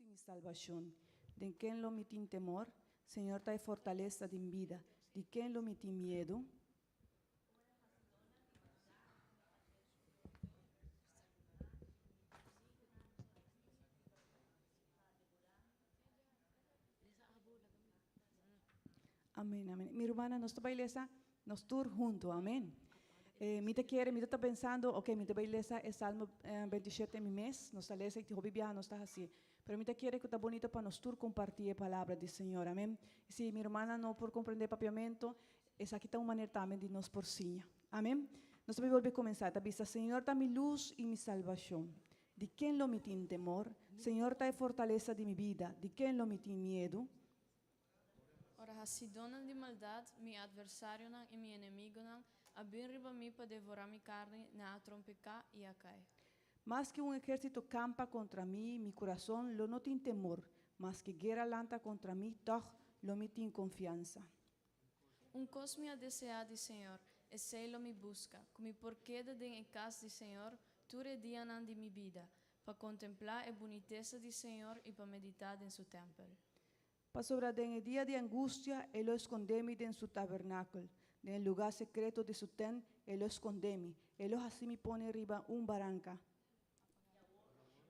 i mi salbashon. Den ken lo mi tin temor? Señor ta e fortalesa di mi bida. Di ken lo mi tin miedu? Amén, amén. Mi rumannan, nos ta bai lesa nos tur hunto, amén. Eh, mi ta kere, mi ta pensando, ok, mi ta bai lesa e Salmo eh, 27 mi mes, nos ta lesa y hopi biaha nos ta haci. Pero mi ta kere cu ta bonito pa nos tur comparti e palabra di Señor, amén. Si mi rumannan no por comprende papiamento, esaki ta un manera tambe di nos por siña. Amén. Nos ta bai bolbe comensa, ta bisa, Señor ta mi luz y mi salvacion. Di ken lo mi tin temor? Señor ta e fortalesa di mi bida, di ken lo mi tin miedu? Ora hasidónan di maldat, mi atversarionan i mi enemigonan, a bin riba mi pa devorá mi karni, nan a trompeká i a kai. Maske un ehérsito kampa kontra mi, mi kurason lo no tin temor, maske guera lanta kontra mi, tòg lo mi tin konfiansa. Un kos mi a deseá di Señor, esei lo mi buska, ku mi por keda den e kas di Señor tur e dianan di mi bida, pa kontemplá e bunitesa di Señor i pa meditá den su tèmpel. Pasobra den e dia di angustia e lo skondé mi den su tabernakel, den e lugá sekreto di su tènt e lo skondé mi, e lo hasi mi pone riba un baranka.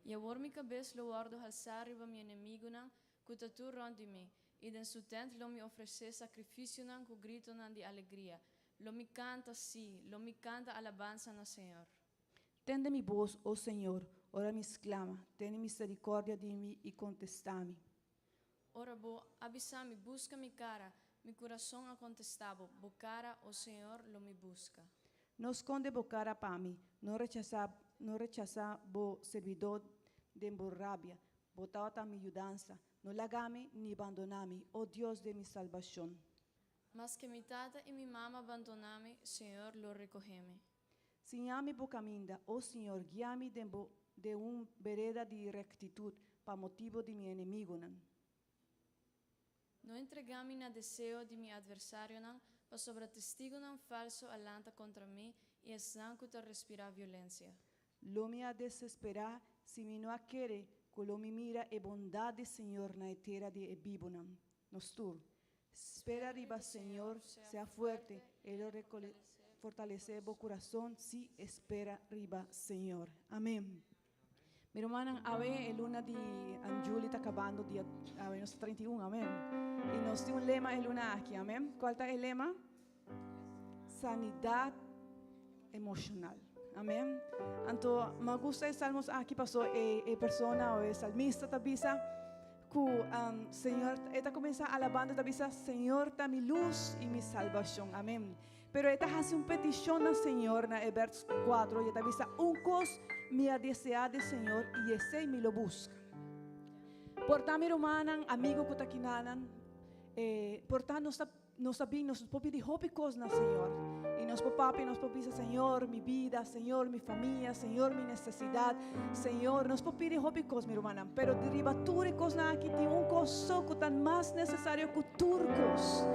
I awor mi kabes lo wòrdu halsá riba mi enemigunan ku ta tur rònt di mi, i den su tènt lo mi ofresé sakrifisionan ku gritonan di alegria. Lo mi kanta, sí, lo mi kanta alabansa na señor. Tende mi bos, o Señor, ora mi sklama, tene miserikòrdia di mi i kontestá mi. Ora bo a bisa mi, Buska mi kara, mi kurason a kontestá bo, Bo kara, o Señor, lo mi buska. No skonde bo kara pa mi, no rechasá, no rechasá bo sirbidó den bo rabia. Bo tabata mi yudansa, no laga mi ni bandoná mi, o Dios di mi salbashon. Maske mi tata i mi mama bandoná mi, Señor lo rekohé mi. Siñá mi bo kaminda, o Señor, guia mi den bo den un bereda di rektitut pa motibu di mi enemigunan. No entregá mi na deseo di mi atversarionan, pasobra testigunan falsu a lanta kontra mi i esnan ku ta respirá violensia. Lo mi a desesperá si mi no a kere ku lo mi mira e bondat di Señor na e tera di e bibunan. Nos tur, spera riba Señor, sea fuerte, E lo fortalesé bo kurason, sí, espera riba Señor. Amén. Mi rumannan, awe e luna di juli ta kabando, dia, awe nos ta 31, amén. I nos tin un lema e luna aki, amén. Kual ta e lema? Sanidat emoshonal. Amén. Anto, mi a gusta e salmos aki paso e, e persona o e salmista ta bisa ku um, Señor, e ta kuminsá alabando, ta bisa, Señor ta mi lus i mi salbashon. Amén. Pero e ta hasi un petishon na Señor na e bèrs 4 i e ta bisa, Un kos mi a deseá di Señor i esei mi lo buska. Por ta mi rumannan, amigo ku ta kinanan, eh, por ta nos ta Nos ta bin, nos por pidi hopi kos na Señor. I nos por papia, nos por bisa, Señor, mi bida, Señor, mi famia, Señor, mi nesesidat, Señor, nos por pidi hopi kos, mi rumannan. Pero di riba tur e kosnan aki tin un kos so ku ta mas nesesario ku tur kos.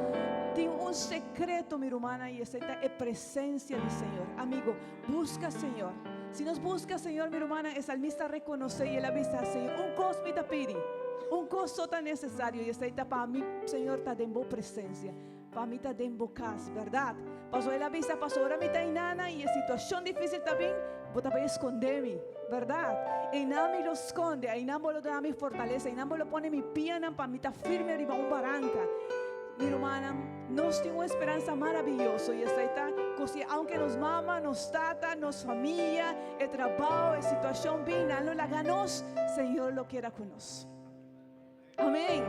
Tin un sekreto, mi rumannan, i esei ta e presensia di Señor. Amigo, buska Señor. Si nos buska Señor, mi rumannan, e salmista a rekonosé i el a bisa, Señor, un kos mi ta pidi. Un kos so ta nesesario i esei ta pa mi, Señor, ta den bo presensia, pa mi ta den bo kas, bèrdat? Pasobra el a bisa, Pasobra mi ta einana i e situashon difísil ta bin, bo ta bai skondé mi, bèrdat? Einan mi lo skonde, einan bo lo duna mi fortalesa, einan bo lo pone mi pianan pa mi ta firme riba un baranka. Mi rumannan, nos tin un speransa maraviyoso i esei ta ku si aunke nos mama, nos tata, nos famia, e trabou, e situashon bin, nan lo laga nos, Señor lo keda ku nos. Amén.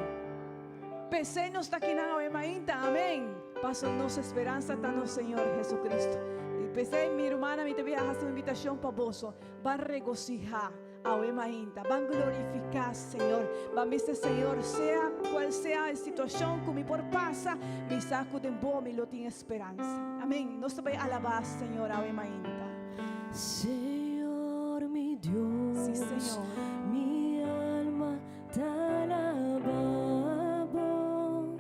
P'esei nos ta kinan awe mainta. Amén. Paso nos speransa ta nos Señor Jesucristo. I p'esei, mi rumannan, mi ta bia hasi un invitashon pa boso. Ban regosihá awe mainta. Ban glorifiká Señor. Ban bisa, Señor, sea kual sea e situashon ku mi por pasa, mi sa ku den bo mi lo tin speransa. Amén. Nos ta bai alabá Señor awe mainta. Señor mi Dios, Sí, Señor. mi alma ta alabá bo,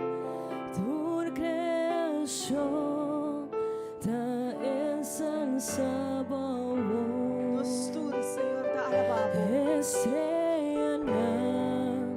tur creacion ta ensalzá bo. Nos tur, Señor, ta alabá bo. Estrellanan.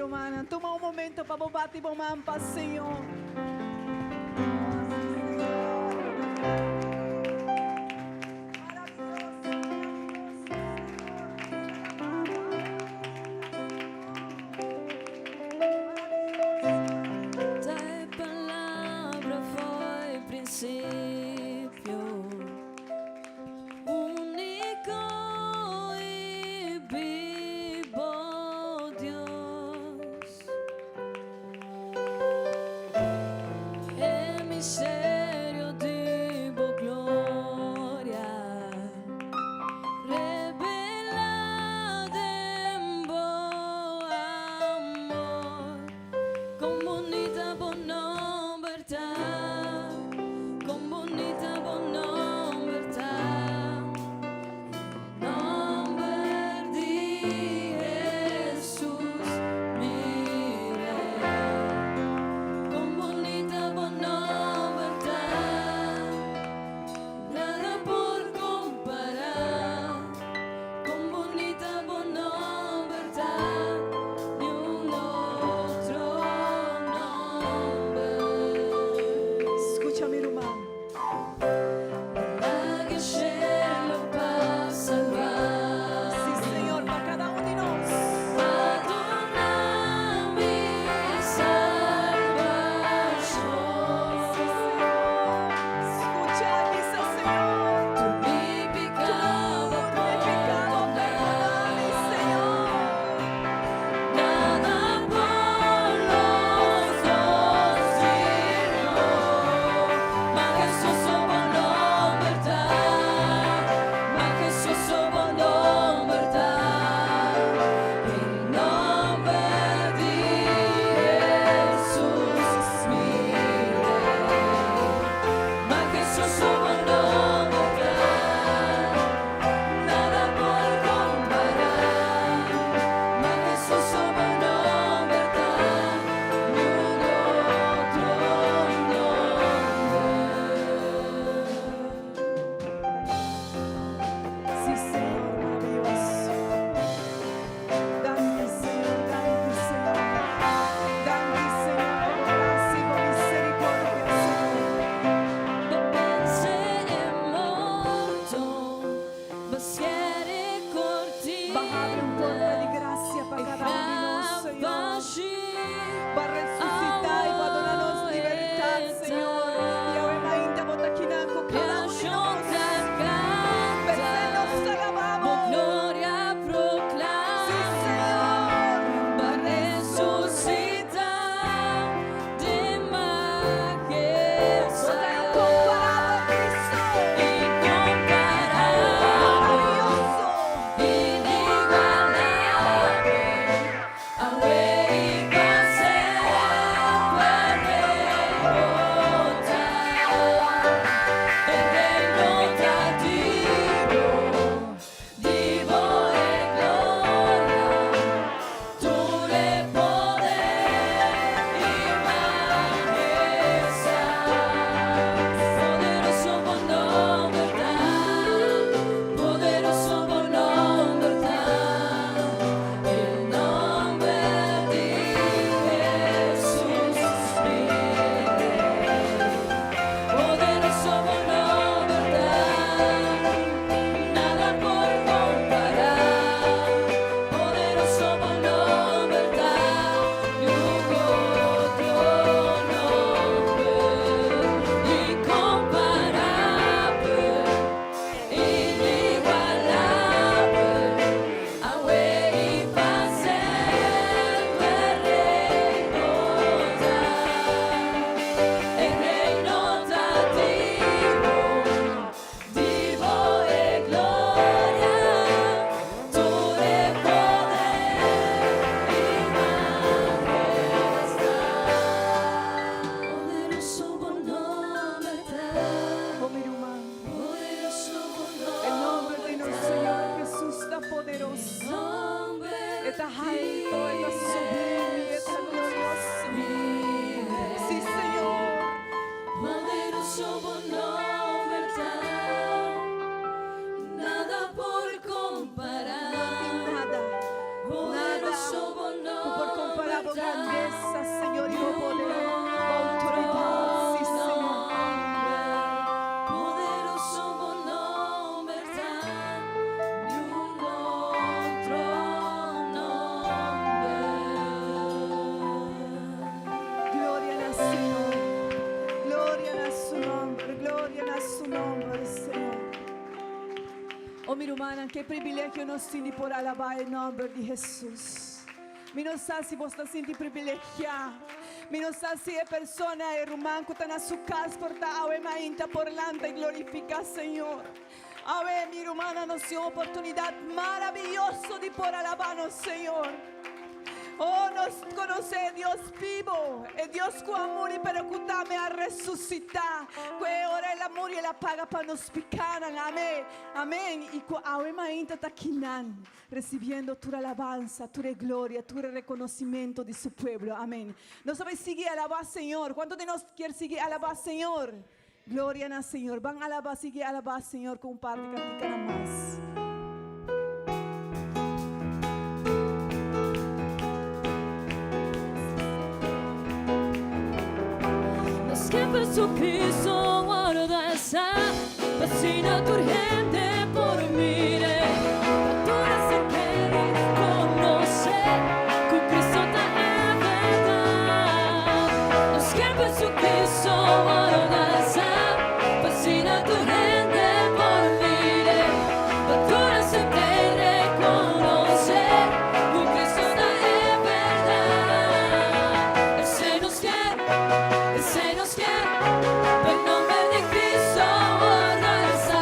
rumannan. Tuma un momento pa bo bati bo man pa Señor. Ta e palabra fo'i prinsipio, Úniko i bibu Dios. E misterio di bo gloria, revelá den bo amor. Kon bunita bo nòmber ta, kon bunita bo nòmber ta, nòmber di Jesus, mi Rei. Kon bunita bo nòmber ta, nada por kompará. Kon bunita bo nòmber ta, ningun otro nòmber. Skucha mi ruman. Laga shelu pa salba. Sí, Señor, pa kada un di nos. Pa duna mi salbashon. Skucha, bisa Señor. Tur mi piká Tur mi piká pordoná mi, Señor. Nada por los dos Majestuoso bo nòmber ta, majestuoso bo nòmber ta, den nòmber di Jesus, mi Rei. Majestuoso bo nòmber ta, nada por kompará. Majestuoso bo nòmber ta, ningun otro nòmber. Sí, Señor, maravioso. Danki, Señor, danki, Señor. Danki, Señor, pa bo grasia i bo miserikòrdia, Señor. Vense e morto, b'a kortina. B'a habri un porta di grasia pa kada un di nos, Señor. B'a resusitá i b'a duna nos libertat, Señor. I awe mainta bo ta akinan ku kada un di nos. P'esei nos ta alabá bo. Gloria proklama. Sí, Señor. B'a resusitá den Bo ta majestad. inkomparabel, Kristu. Inkomparabel, Maravioso. inigualabel, awe i pa semper bo ta. E reino ta di bo, di bo e gloria, tur e poder i majestad. Poderoso bo nòmber ta, poderoso bo nòmber ta, den nòmber di Jesus, mi Rei. Poderoso bo nòmber ta, nada por kompará. Poderoso bo nòmber ta, ningun otro nòmber. Inkomparabel, inigualabel, awe i pa semper bo ta. E reino ta di bo, di bo e gloria, tur e poder i majestad. Poderoso bo nòmber ta, Oh, mi ruman. poderoso bo El nombre de nuestro Señor Jesús ta poderoso. Nòmber Ta altu, ta sublime, ta glorioso. Sí, Señor. Poderoso bo nòmber ta, nada por kompará. No tin nada. Poderoso bo Ku por kompará Gloria na su nomber, gloria na su nomber, Señor. Oh, mi rumannan, ki privilegio nos tin por alabá e nòmber di Hesus. Mi no sa si bo ta sinti privilegiá. Mi no sa si e persona, e ruman ku ta na su kas por ta awe mainta por lanta i glorifiká Señor. Awe, mi rumannan, nos tin un oportunidat maravioso di por alabá nos Señor. Oh, nos konosé e Dios bibu, e Dios ku a muri pero ku tambe a resusitá, ku e ora el a muri el a paga pa nos pikánan. Amén. Amén. I ku awe mainta ta kinan, resibiendo tur alabansa, tur e gloria, tur e rekonosimentu di su pueblo. Amén. Nos ta bai sigui alabá Señor. Kuantu di nos kier sigui alabá Señor? Gloria na Señor. Ban alabá, sigui alabá Señor ku un par di kantikanan mas. Nos ke pa Jesucristo wòrdu alsá, pa asina tur hende por mir'é, pa tur hende kere konosé ku Cristo ta e bèrdat. Nos ke pa Jesucristo wòrdu alsá, pa asina tur hende por mir'é, pa tur hende kere konosé ku Cristo ta e bèrdat. Esei nos ke, esei nos ke, pa e nòmber di Cristo wòrdu alsá.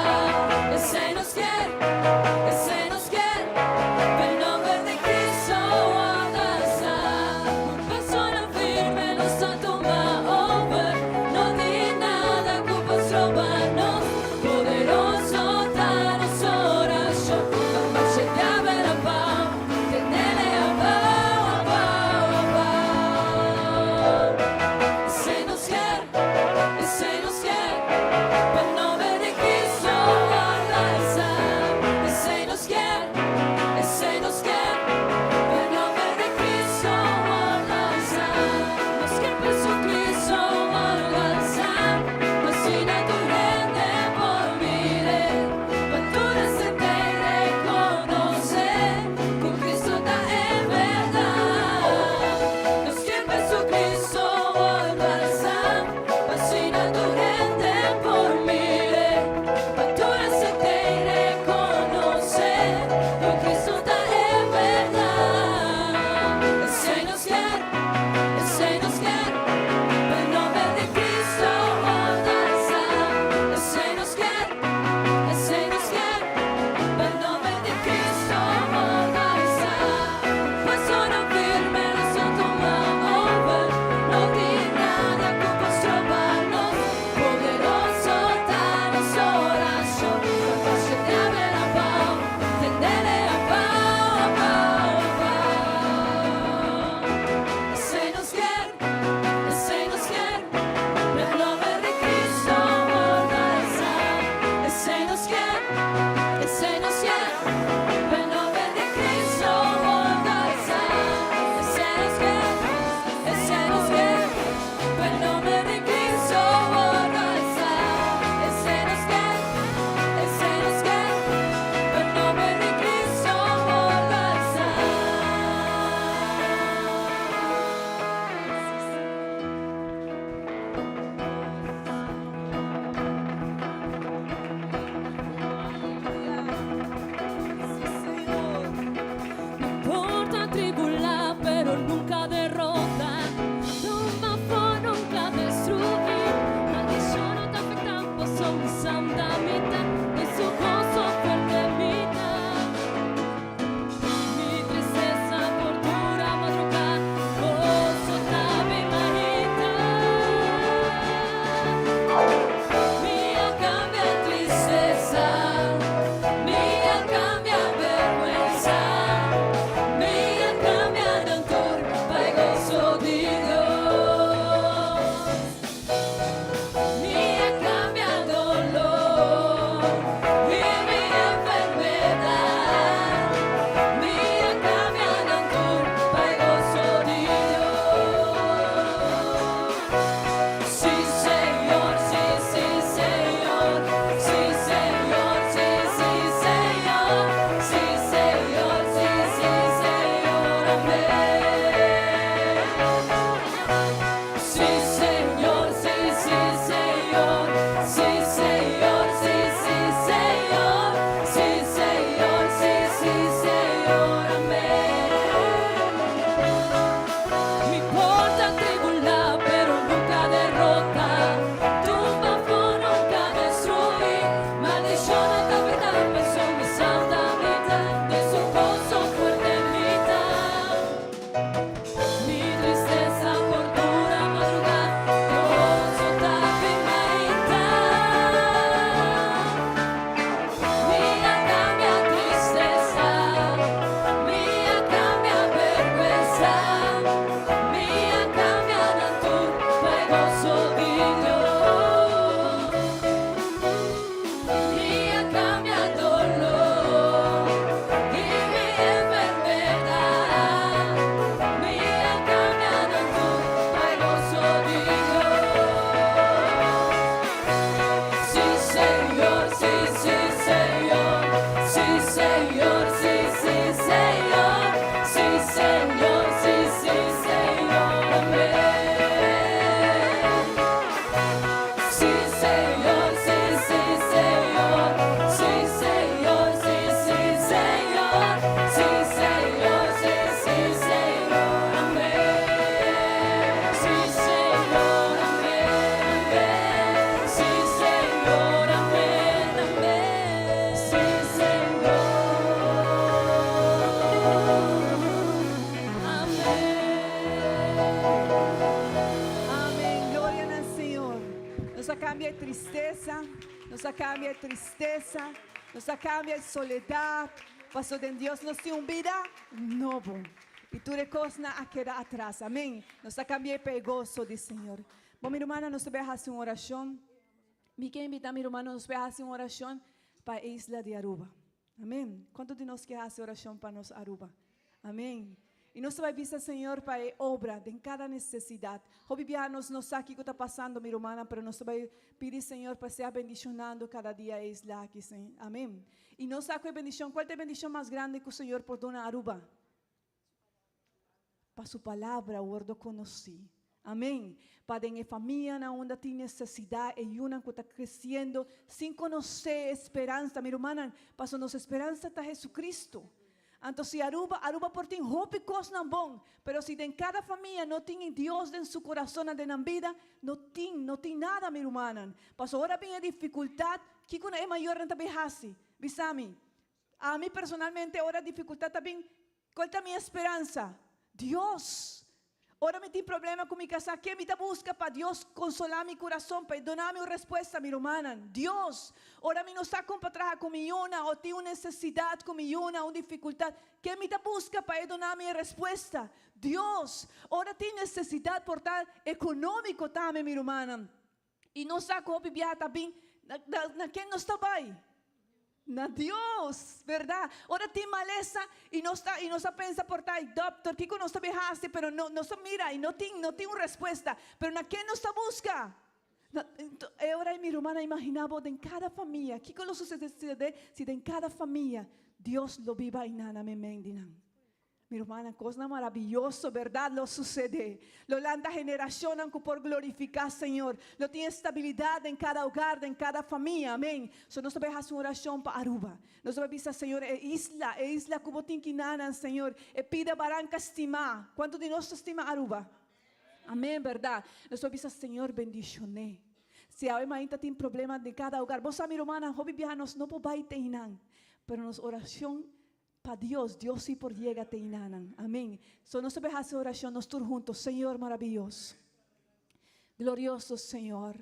Señor, sí, sí, Señor. Sí, Señor, sí, sí, Señor. Sí, Señor, sí, sí, Señor. Amèn. Sí, Señor, amèn, amèn. Sí, Señor, amèn, amèn. Sí, Señor. Amèn. Amèn. Gloria na Señor. Nos a kambia tristesa, nos a kambia tristesa, nos a kambia soledat. Paso den Dios nos tin un bida nobo. I tur kos a keda atras. Amèn. Nos a kambia pa goso di Señor. Bon, mi ruman, nos ta bai hasi un orashon. Mi ke invitá mi ruman, nos ta bai hasi un orashon pa e isla di Aruba. Amèn. Kuantu di nos ke hasi orashon pa nos Aruba? Amèn. I nos ta bai bisa Señor pa e obra den kada nesesidat. Hopi biaha nos no sa kiko ta pasando, mi ruman, pero nos ta bai pidi Señor pa sea bendishonando kada dia e isla aki, Señor. Amèn. I nos sa ku e bendishon, kua ta e bendishon mas grandi ku Señor por duna Aruba? Pa su palabra wòrdu konosí. Amèn. Pa den famia na unda tin nesesidat e yunan ku ta kresiendo sin konosé speransa. Mi ruman, pa nos speransa ta Jesucristo. Anto si Aruba, Aruba por tin hopi kosnan bon, pero si den kada famia no tin Dios den su kurason den nan bida, no tin nada, mi ruman. Paso ora bin difikultat, kiko e mayornan ta bai hasi. Bisami, ami personalmente ora difikultat ta bin, kua ta mi speransa? Dios. Ora mi tin problema ku mi kas, ken mi ta buska pa Dios konsolá mi kurason, pa duna mi un respuesta, mi ruman. Dios. Ora mi no sa kon pa traha ku mi yunan, òf tin un nesesidat ku mi yunan, un difikultat, ken mi ta buska pa duna mi respuesta? Dios. Ora tin nesesidat por ta ekonómiko tambe, mi ruman. I no sa kon biaha ta bin, na ken nos ta bai? Na Dios, berdat? Ora tin malesa i nos ta pensa por ta dòkter, kiko nos ta hasi, pero no nos mira i no tin un respuesta, pero na ken nos ta buska? Ora mi ruman, imaginá den kada famia, kiko lo sosodé si den kada famia Dios lo biba einan meimei di nan? Mi ruman, kos maravioso, berdat, lo sosodé. Lo lanta generashon ku por glorifiká Señor. Lo tin estabilidat den kada hogar, den kada famia. Amèn. So nos ta bai hasi un orashon pa Aruba. Nos ta bai bisa, Señor, e isla, e isla ku bo tin kinanan, Señor. E pida baranka stimá. Kuantu di nos stima Aruba? Amèn, berdat? Nos ta bai bisa, Señor, bendishon'é. Si awe mainta tin problema den kada hogar. Bo mi ruman, hopi biaha nos no por bai te einan. Pero nos orashon pa Dios, Dios sí por yega te einan. Amèn. So nos ta bai hasi orashon, nos tur huntu. Señor maravioso. Glorioso Señor.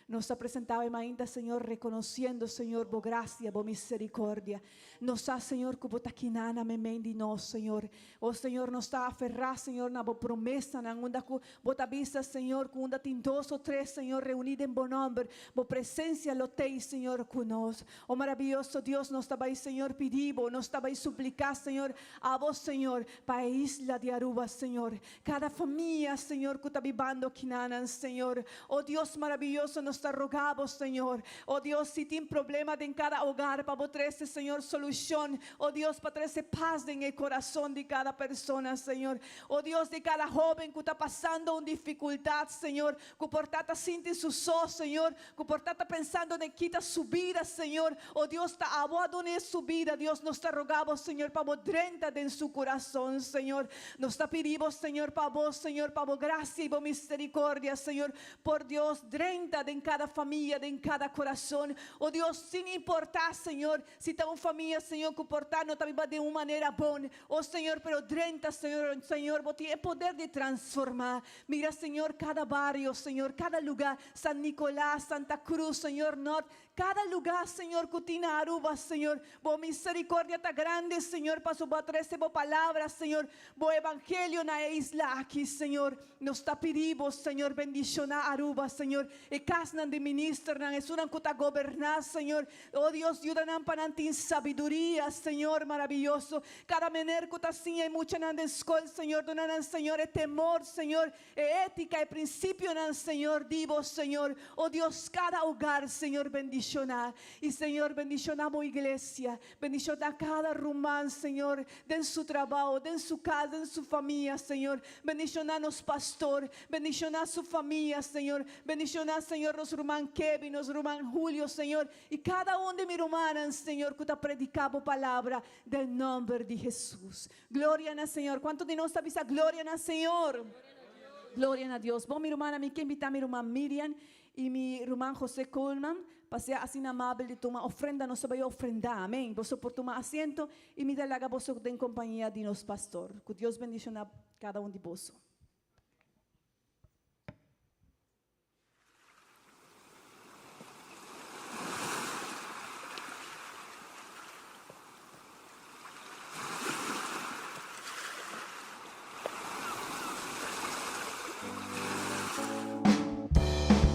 Nos ta presentá mainta, Señor, rekonosiendo, Señor, bo grasia, bo miserikòrdia. Nos sa, Señor, ku bo ta akinan meimei di nos, Señor. Oh, Señor, nos ta aferá, Señor, na bo promesa, na unda ku bo ta bisa, Señor, ku unda tin dos òf tres, Señor, reuní den bo nòmber, bo presensia lo t'ei, Señor, ku nos. Oh, maravioso Dios, nos ta bai, Señor, pidi bo, nos ta bai supliká, Señor, abo, Señor, pa e isla di Aruba, Señor. Kada famia, Señor, ku ta bibando akinan, Señor. Oh Dios maravioso, nos ta roga bo, Señor. Oh Dios, si tin problema den kada hogar, pa trese, Señor, solushon. Oh Dios, pa trese pas den kurason di kada persona, Señor. Oh Dios, di kada hóben ku ta pasando un difikultat, Señor. Ku por ta sinti su so, Señor. Ku por ta pensando den kita su bida, Señor. Oh Dios, ta abo a dun'é su bida. Dios, nos ta roga bo, Señor, pa bo drenta den su kurason, Señor. Nos ta pidi bo, Señor, pa bo, Señor, pa bo grasia i bo miserikòrdia, Señor. Por Dios, drenta den kada famia, den kada kurason. Oh Dios, sin importá, Señor, si ta un famia, Señor, ku por ta no ta biba di un manera bon. Oh Señor, pero drenta, Señor, Señor, bo tin e poder di transformá. Mira, Señor, kada bario, Señor, kada lugá, San Nicolás, Santa Cruz, Señor, Norte, kada lugá, Señor, ku tin na Aruba, Señor, bo miserikòrdia ta grandi, Señor, pa bo trese bo palabra, Señor, bo evangelio na e isla aki, Señor. Nos ta pidi bo, Señor, bendishoná Aruba, Señor. E kasnan di ministernan, esunnan ku ta goberná, Señor. Oh Dios, yuda nan pa nan tin sabiduria, Señor, maravioso. Kada meneer ku ta siña e muchanan den skol, Señor, duna nan, Señor, e temor, Señor, e étika, e prinsipionan, Señor, di bo, Señor. Oh Dios, kada hogar, Señor, bendishoná. I Señor, bendishoná bo iglesia. Bendishoná kada ruman, Señor, den su trabou, den su kas, den su famia, Señor. Bendishoná nos pastor, bendishoná su famia, Señor. Bendishoná, Señor, nos ruman Kevin, nos ruman Julio, Señor, i kada un di mi rumannan, Señor, ku ta prediká bo palabra den nòmber di Hesus. Gloria na Señor. Kuantu di nos ta bisa gloria na Señor? Gloria na Dios. Bon, mi rumannan, mi ke invitá mi ruman Miriam i mi ruman José Coleman pa sea asina amabel di tuma ofrenda. Nos ta bai ofrendá. Amén. Boso por tuma asiento i mi ta laga boso den kompania di nos pastor. Ku Dios bendishoná kada un di boso.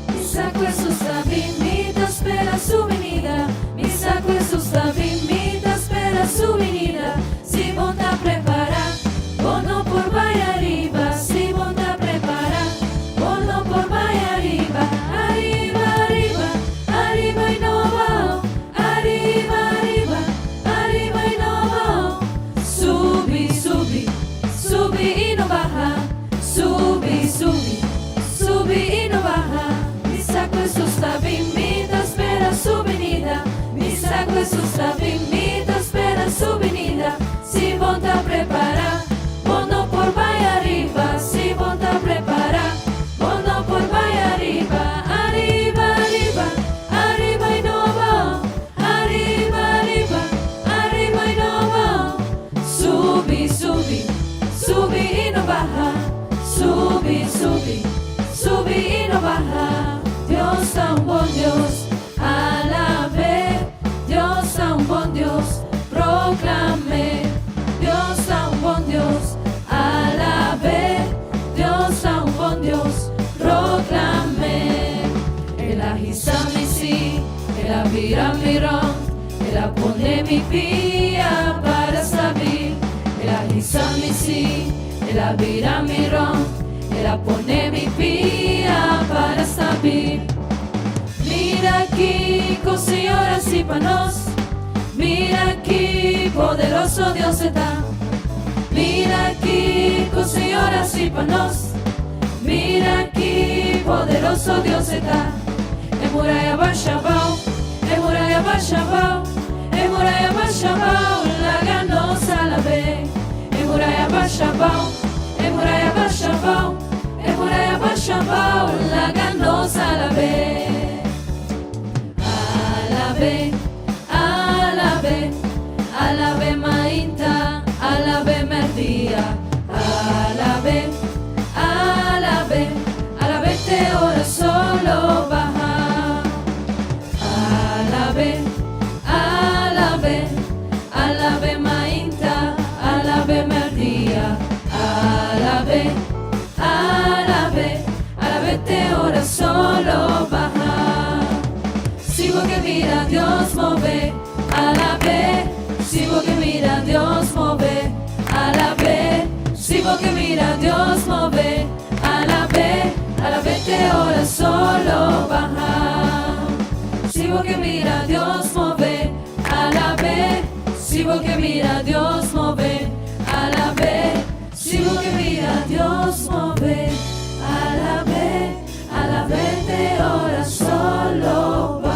Mi sa ku Hesus ta bin, mi ta spera su binida. Mi sa ku Hesus ta bin, mi ta spera su binida. Si bo ta prepará, bo no por bai ariba. Si bo ta prepará, bo no por bai ariba. Ariba, ariba, ariba i no bao. Ariba, ariba, ariba i no bao. Subi, subi, subi i no baha. Subi, subi, subi i no baha. Mi sa ku Hesus ta bin, mi ta spera su binida. Mi sa ku Hesus ta bin, mi ta spera su binida. Si bo ta prepará, bo no por bai ariba. Si bo ta prepará, bo no por bai ariba. Ariba, ariba, ariba i no abao. Ariba, ariba, ariba i no abao. Subi, subi, subi i no baha. Subi, subi, subi i no baha. Dios ta un bon Dios, alab'é. Dios ta un bon Dios, proklam'é. Dios ta un bon Dios, alab'é. Dios ta un bon Dios, proklam'é. El a hisa mi sí, el a bira mi rònt, el a pone mi pia para stabil. El a hisa mi sí, el a bira mi rònt, el a pone mi pia para stabil. Mira kiko Señor hasi pa nos, mira ki poderoso Dios e ta. Mira kiko Señor hasi pa nos, mira ki poderoso Dios e ta. E muraya basha abao, e muraya basha abao, e muraya basha abao, laga nos alab'é. E muraya basha abao, e muraya basha abao, e muraya basha abao, laga nos alab'é. Alab'é, alab'é, alab'é mainta, alab'é merdia. Alab'é, alab'é, alab'é te ora solo baha. Alab'é, alab'é, alab'é mainta, alab'é merdia. Alab'é, alab'é, alab'é te ora solo baha. Si bo ke mira Dios move, alab'é. Si bo ke mira Dios move, alab'é. Si bo ke mira Dios move, alab'é. Alab'é te ora solo baha. Si bo ke mira Dios move, alab'é. Si bo ke mira Dios move, alab'é. Si bo ke mira Dios move, alab'é. Alab'é te ora solo baha.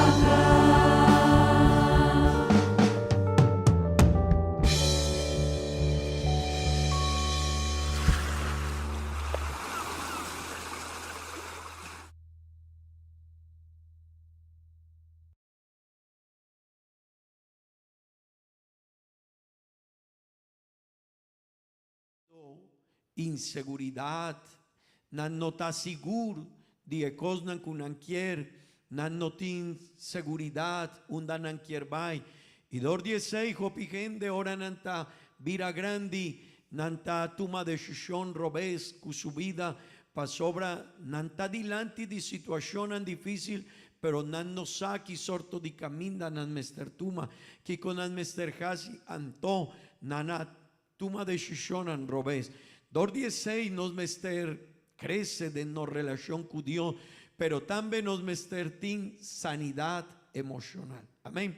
Inseguridat, nan no ta sigur di e kosnan ku nan kier, nan no tin seguridat unda nan kier bai. I dor di esei hopi hende ora nan ta bira grandi, nan ta tuma desishon robes ku su bida pasobra nan ta dilanti di situashonnan difísil pero nan no sa ki sorto di kaminda nan mester tuma, kiko nan mester hasi. Anto nan a Tuma desishonnan robes. Dor di esei nos mester krese den nos relashon ku Dios, pero tambe nos mester tin sanidat emoshonal. Amen.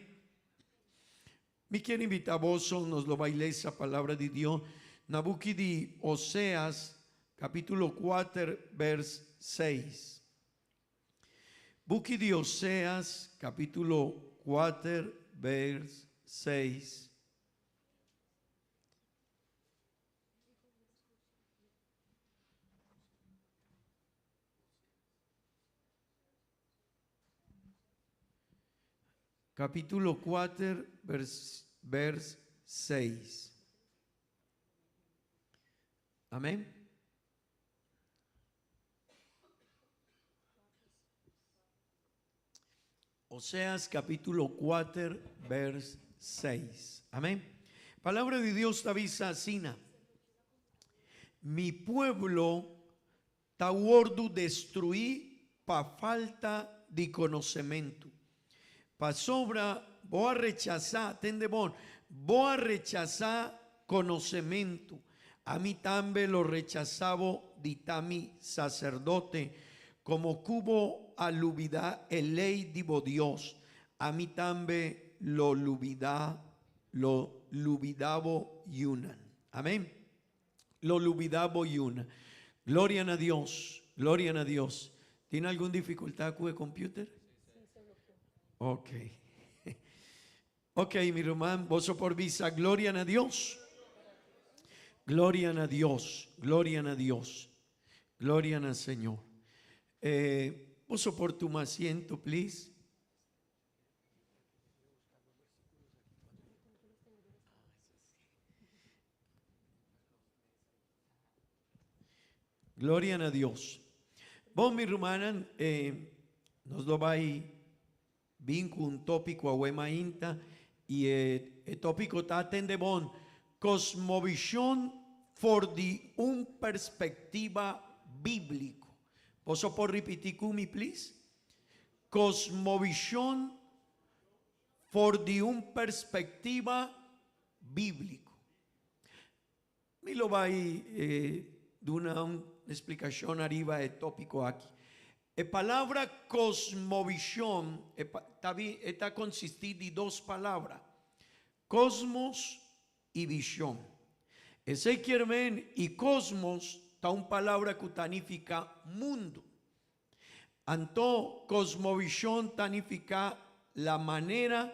Mi kier invita boso, nos lo bai lesa Palabra di Dios na buki di Oseas, kapitulo kuater, bers seis. Buki di Oseas, capítulo 4, vers 6. Capítulo 4, vers, vers 6. Amén. Oseas capítulo 4, vers 6. Amén. Palabra de Dios ta bisa asina. Mi pueblo ta wordu destruí pa falta di konosementu. Pasobra bo a rechasá, tende bon, bo a rechasá konosementu, ami tambe lo rechasá bo di ta mi saserdote, komo ku bo a lubidá e lei di bo Dios, ami tambe lo lubidá, lo lubidá bo yunan. Amén. Lo lubidá bo yunan. Gloria na Dios, gloria na Dios. Tin algun dificultad cu e computer? Ok. Ok, mi ruman, boso por bisa gloria na Dios. Gloria na Dios, gloria na Dios. Gloria na Señor. Eh, boso por tuma asiento, please. Gloria na Dios. Bon, mi rumannan, eh, nos lo bai bin ku un tópiko awe mainta i e, e tópiko ta atende bon, kosmovishon for di un perspektiva bíbliko. Boso por ripití ku mi, please? Kosmovishon for di un perspektiva bíbliko. Mi lo bai duna un splikashon ariba e tópiko aki. E palabra kosmovishon e ta konsistí di dos palabra, kosmos i vishon. Esei kier men i kosmos ta un palabra ku ta nifiká mundu. Anto kosmovishon ta nifiká la manera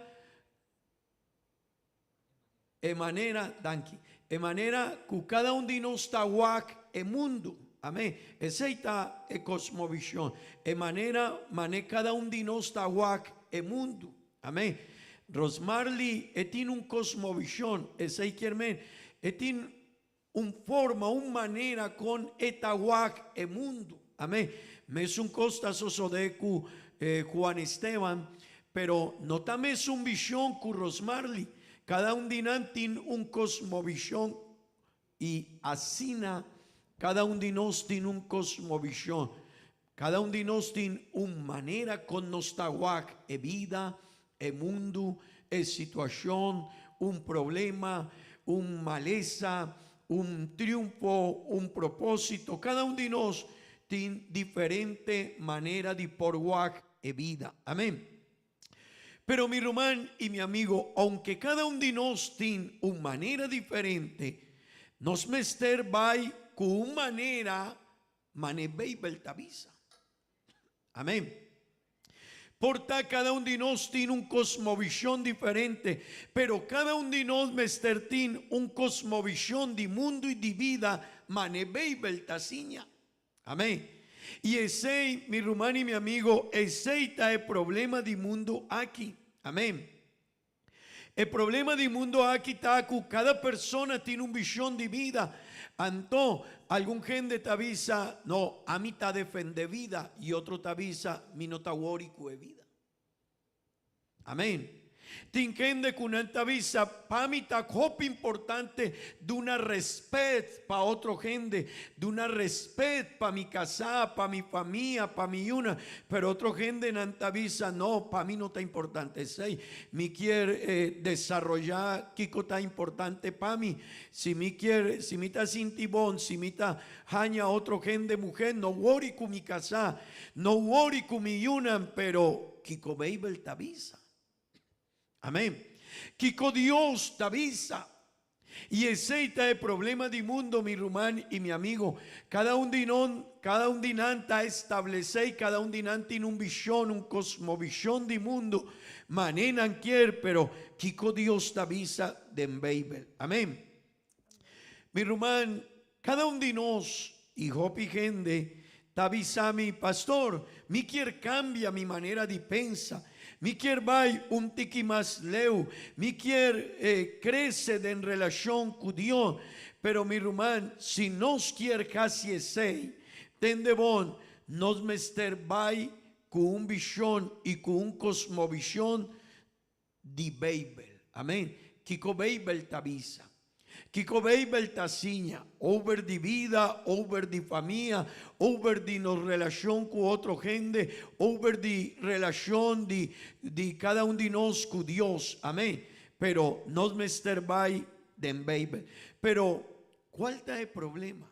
E manera, danki, e manera ku kada un di nos ta wak e mundu. Amén. Esei ta e kosmovishon. E manera mane kada un di nos ta wak e mundu. Amén. Rosmarly e tin un kosmovishon, esei kier men e tin un forma, un manera kon e ta wak e mundu. Amén. Mesun kos ta sosodé ku Juan Esteban, pero no ta mesun vishon ku Rosmarly. Kada un di nan tin un kosmovishon i asina kada un di nos tin un kosmovishon. Kada un di nos tin un manera kon nos ta wak e bida, e mundu, e situashon, un problema, un malesa, un triunfo, un propósito. Kada un di nos tin diferente manera di por wak e bida. Amén. Pero mi ruman i mi amigo, ounke kada un di nos tin un manera diferente, nos mester bai ku un manera Mane Beibel ta bisa. Amén. Por ta kada un di nos tin un kosmovishon diferente, pero kada un di nos mester tin un kosmovishon di mundu i di bida mane Beibel ta siña. Amén. I esei, mi ruman i mi amigo, esei ta e problema di mundu aki. Amén. E problema di mundo aki ta ku kada persona tin un vishon di bida. Anto, algun hende ta bisa, No, ami ta defende bida, i otro ta bisa, Mi no ta wori ku e bida. Amen. Tin hende ku nan ta bisa, Pa mi ta hopi importante duna respet pa otro hende, duna respet pa mi kasá, pa mi famia, pa mi yuna. Pero otro hendenan ta bisa, No, pa mi no ta importante esei. Mi kier desaroyá kiko ta importante pa mi. Si mi kier, si mi ta sinti bon, si mi ta haña otro hende muhé, no wori ku mi kasá, no wori ku mi yunan, pero kiko Beibel ta bisa? Amén. Kiko Dios ta bisa? I esei ta e problema di mundo, mi ruman i mi amigo. Kada un di non, kada un di nan ta establesé i kada un di nan tin un vishon, un kosmovishon di mundo, man'é nan kier, pero kiko Dios ta bisa den Beibel? Amén. Mi ruman, kada un di nos i hopi hende ta bisa mi, Pastor, mi kier kambia mi manera di pensa. Mi kier bai un tiki mas leu. Mi kier krese den relashon ku Dios. Pero mi ruman, si nos kier hasi esei, tende bon, nos mester bai ku un vishon i ku un kosmovishon di Beibel. Amen. Kiko Beibel ta bisa? Kiko Beibel ta siña over di bida, over di famia, over di nos relashon ku otro hende, over di relashon di di kada un di nos ku Dios? Amen. Pero nos mester bai den Beibel. Pero kual ta e problema?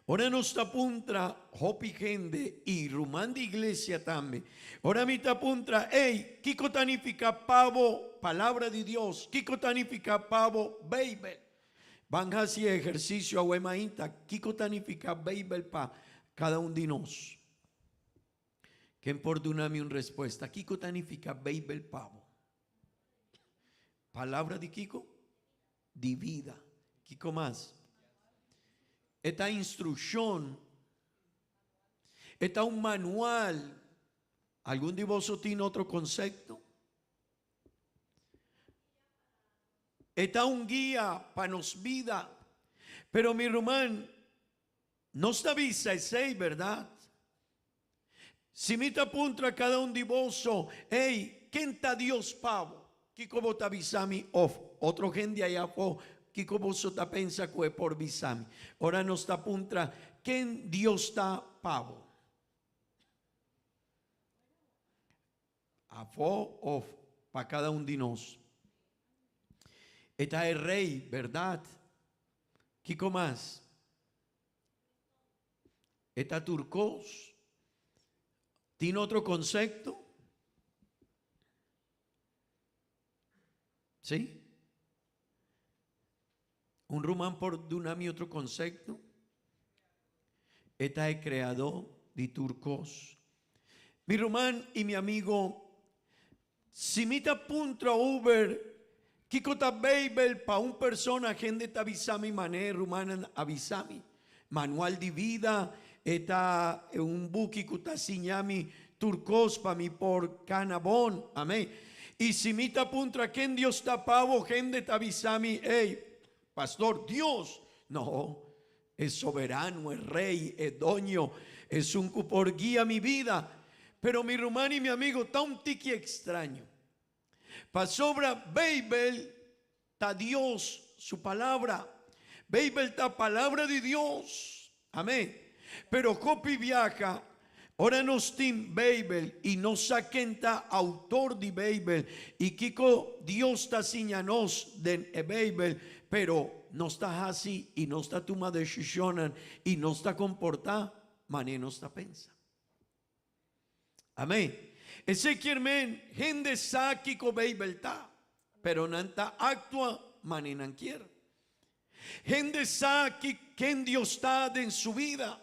Ora nos ta puntra hopi hende i ruman di iglesia tambe, ora mi ta puntra, Ey, kiko ta nifiká pa bo Palabra di Dios? Kiko ta nifiká pa bo Beibel? Ban hasi e ehersisio awe mainta, kiko ta nifiká Beibel pa kada un di nos? Ken por duna mi un respuesta? Kiko ta nifiká Beibel pa bo? Palabra di kiko? Di vida. Kiko mas? E ta instrukshon. E ta un manual. Algun di boso tin otro konsepto? E ta un guia pa nos bida. Pero mi ruman, nos ta bisa esei, bèrdat? Si mi ta puntra kada un di boso, Ey, ken ta Dios pa bo? Kiko bo ta bisa mi? Of otro hende aya afó, kiko boso ta pensa ku e por bisa mi? Ora nos ta puntra, Ken Dios ta pa bo? Afó of pa kada un di nos. E ta e Rey, bèrdat? Kiko mas? E ta tur kos. Tin otro konsepto? Sí? Un ruman por duna mi otro konsepto? E ta e kreadó di tur kos. Mi ruman i mi amigo, Si mi ta puntra over kiko ta Beibel pa un persona hende ta bisa mi man'e rumannan a bisa mi. Manual di vida e ta un buki ku ta siña mi tur kos pa mi por kana bon. Amen. I si mi ta puntra ken Dios ta pa bo hende ta bisa mi ey pastor Dios. No, E soberano, e rey, e doño, esun cu por guia mi bida. Pero mi ruman y mi amigo ta un tiki extraño. Pasobra Beibel ta Dios su palabra. Beibel ta palabra di Dios. Amén. Pero hopi biaha ora nos tin Beibel y nos sa ken ta autor di Beibel y kico Dios ta siña nos den e Beibel, pero nos ta haci y nos ta tuma decisionnan y nos ta comporta mane nos ta pensa. Amén. Esey kier men hende sa kico Beibel ta, pero nan ta actua mane nan kier. Hende sa ki ken Dios ta den su bida,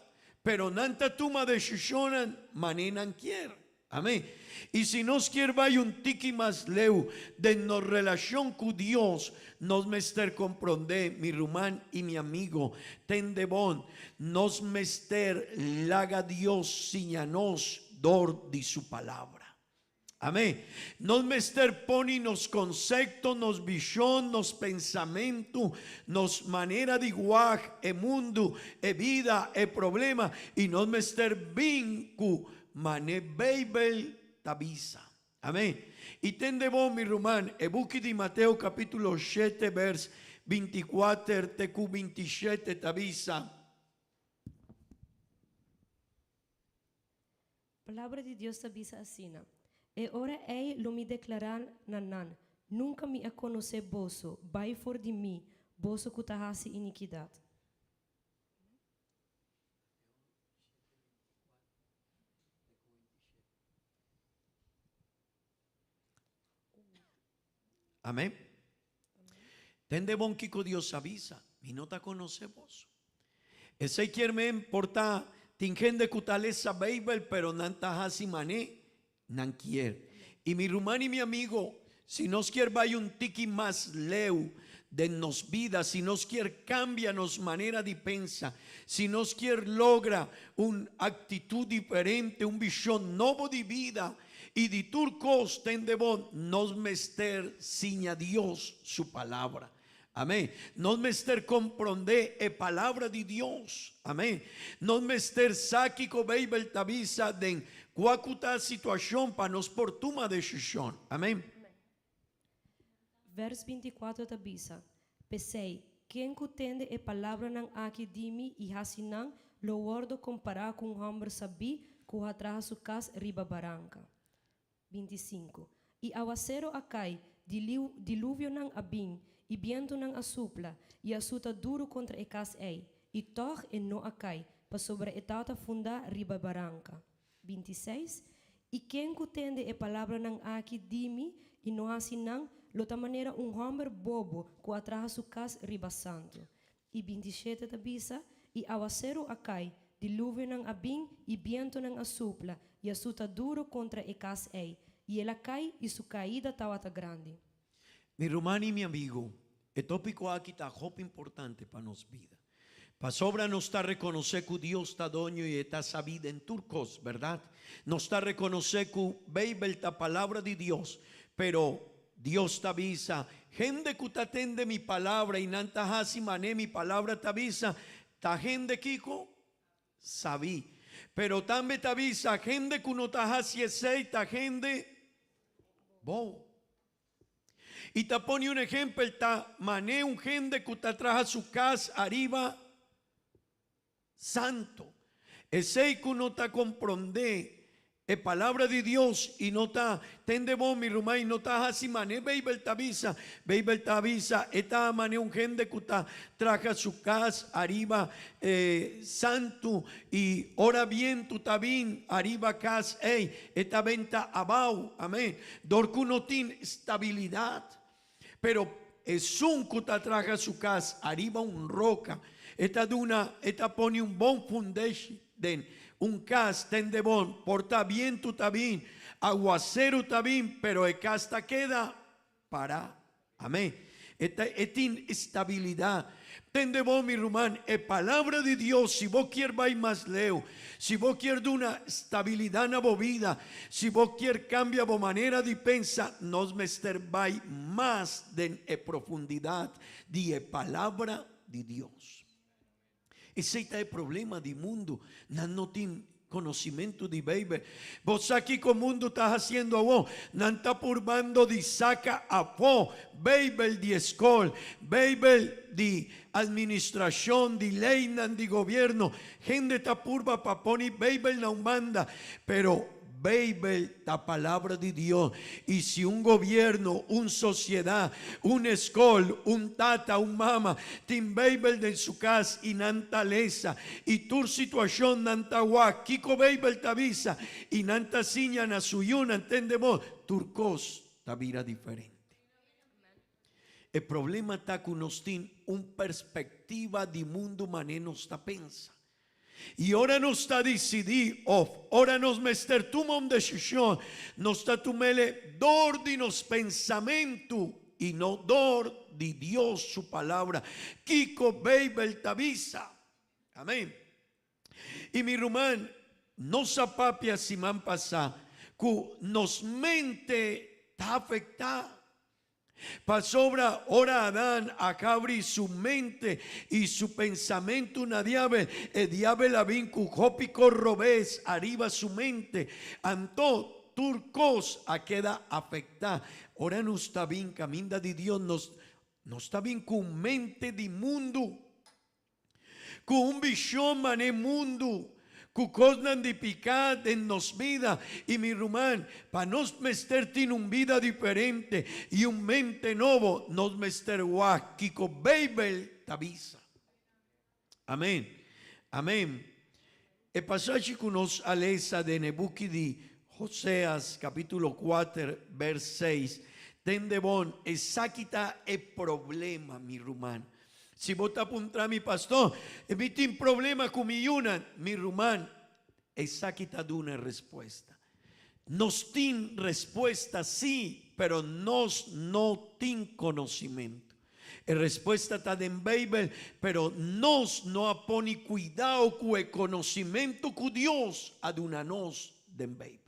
pero nan ta tuma decisionnan mane nan kier. Amén. Y si nos kier bai un tiki mas leu den nos relacion cu Dios, nos mester comprende, mi ruman y mi amigo, tende bon, nos mester laga Dios siña nos dor di su Palabra. Amén. Nos mester poni nos concepto, nos vision, nos pensamentu, nos manera di wak e mundu, e bida, e problema, y nos mester bin cu mane Bijbel ta bisa. Amén. Y tende bon, mi ruman, e buki di Mateo capitulo shete vers binticuater te cu bintishete ta bisa. Palabra di Dios ta bisa asina, E ora ei lo mi deklará na nan, Nunka mi a konosé boso, bai for di mi, boso ku ta hasi inikidat. Amén. Tende bon kiko Dios a bisa, Mi no ta konosé boso. Esei kier men por ta tin hende ku ta lesa Beibel pero nan ta hasi man'é nan kier. I mi ruman i mi amigo, si nos kier bai un tiki mas leu den nos bida, si nos kier kambia nos manera di pensa, si nos kier logra un aktitut diferente, un vishon nobo di bida i di tur kos, tende bon, nos mester siña Dios su Palabra. Amén. Nos mester komprondé e Palabra di Dios. Amén. Nos mester sa kiko Beibel ta bisa den kua ku ta situashon pa nos por tuma desishon. Amén. Vers 24 ta bisa, P'esei, ken ku tende e palabranan aki di mi i hasi nan, lo wòrdu kompará ku un hòmber sabí ku a traha su kas riba baranka. 25. I awasero a kai, diluvionan a bin, i bientunan a supla, i a suta duru kontra e kas ei, i tòg e no a kai, pasobra e tabata fundá riba baranka. 26. I ken ku tende e palabranan aki di mi i no hasi nan, lo ta manera un hòmber bobo ku a traha su kas riba santu. I 27 ta bisa, I awaseru a kai, diluvionan a bin, i bientunan a supla, i a suta duru kontra e kas ei, i el a kai, i su kaida tabata grandi. Mi ruman i mi amigu, e tópiko aki ta hopi importante pa nos bida. Pasobra nos ta rekonosé ku Dios ta doño i e ta sabí den tur kos, bèrdat? Nos ta rekonosé ku Beibel ta Palabra di Dios, pero Dios ta bisa, Hende ku ta tende mi palabra i nan ta hasi man'é mi palabra ta bisa, ta hende kiko? Sabí. Pero tambe ta bisa, hende ku no ta hasi esei ta hende bobo. I ta pone un ehempel, ta man'é un hende ku ta traha su kas ariba Santo. Esei ku no ta komprondé e Palabra di Dios i no ta tende bon, mi ruman, i no ta hasi man'é Beibel ta bisa. Beibel ta bisa e ta man'é un hende ku ta traha su kas ariba e santu i ora bientu ta bin ariba kas ei, e ta benta abou. Amén. Dor ku no tin stabilidat. Pero esun ku ta traha su kas ariba un roka, e ta duna, e ta pone un bon fundeshi den un kas tende bon. Por ta bientu ta bin, aguaseru ta bin, pero e kas ta keda pará. Amén. E ta, e tin stabilidat. Tende bo, mi ruman, e Palabra di Dios, si bo kier bai mas leu, si bo kier duna stabilidat na bo bida, si bo kier kambia bo manera di pensa, nos mester bai mas den e profundidat di e Palabra di Dios. Esei ta e problema di mundu, nan no tin konosimentu di Beibel. Bo sa kiko mundu ta hasiendo awor? Nan ta purbando di saka afó Beibel di e skol, Beibel di administrashon, di leinan di gobièrnu. Hende ta purba pa pone Beibel na un banda, pero Beibel ta Palabra di Dios i si un gobierno, un sosiedat, un eskol, un tata, un mama tin Beibel den su kas i nan ta lesa i tur situashon nan ta wak kiko Beibel ta bisa i nan ta siña na su yunan, tende bo, tur kos ta bira diferente. E problema ta ku nos tin un perspektiva di mundu manera nos ta pensa. I ora nos ta disidí òf ora nos mester tuma un desishon, nos ta tum'el dor di nos pensamentu i no dor di Dios su Palabra. Kiko Beibel ta bisa? Amén. I mi ruman, nos a papia siman pasá ku nos mente ta afektá. Pasobra ora Adán a habri su mente i su pensamentu na diabel, e diabel a bin ku hopi kos robes ariba su mente. Anto tur kos a keda afektá. Ora nos ta bin kaminda di Dios, nos nos ta bin ku mente di mundu. Ku un bishon man'e mundu, ku kosnan di piká den nos bida. I mi ruman, pa nos mester tin un bida diferente i un mente nobo, nos mester wak kiko Beibel ta bisa. Amen. Amen. E pasashi ku nos a lesa den e buki di Hoseas, kapítulo kuater, bèrs seis, Tende bon, esaki ta e problema, mi ruman. Si bo ta puntra mi, Pastor, mi tin problema ku mi yunan, mi ruman, esaki ta duna e respuesta. Nos tin respuesta sí, pero nos no tin conocimento. E respuesta ta den Bijbel, pero nos no a pone cuidao cu e conocimento cu Dios a duna nos den Bijbel.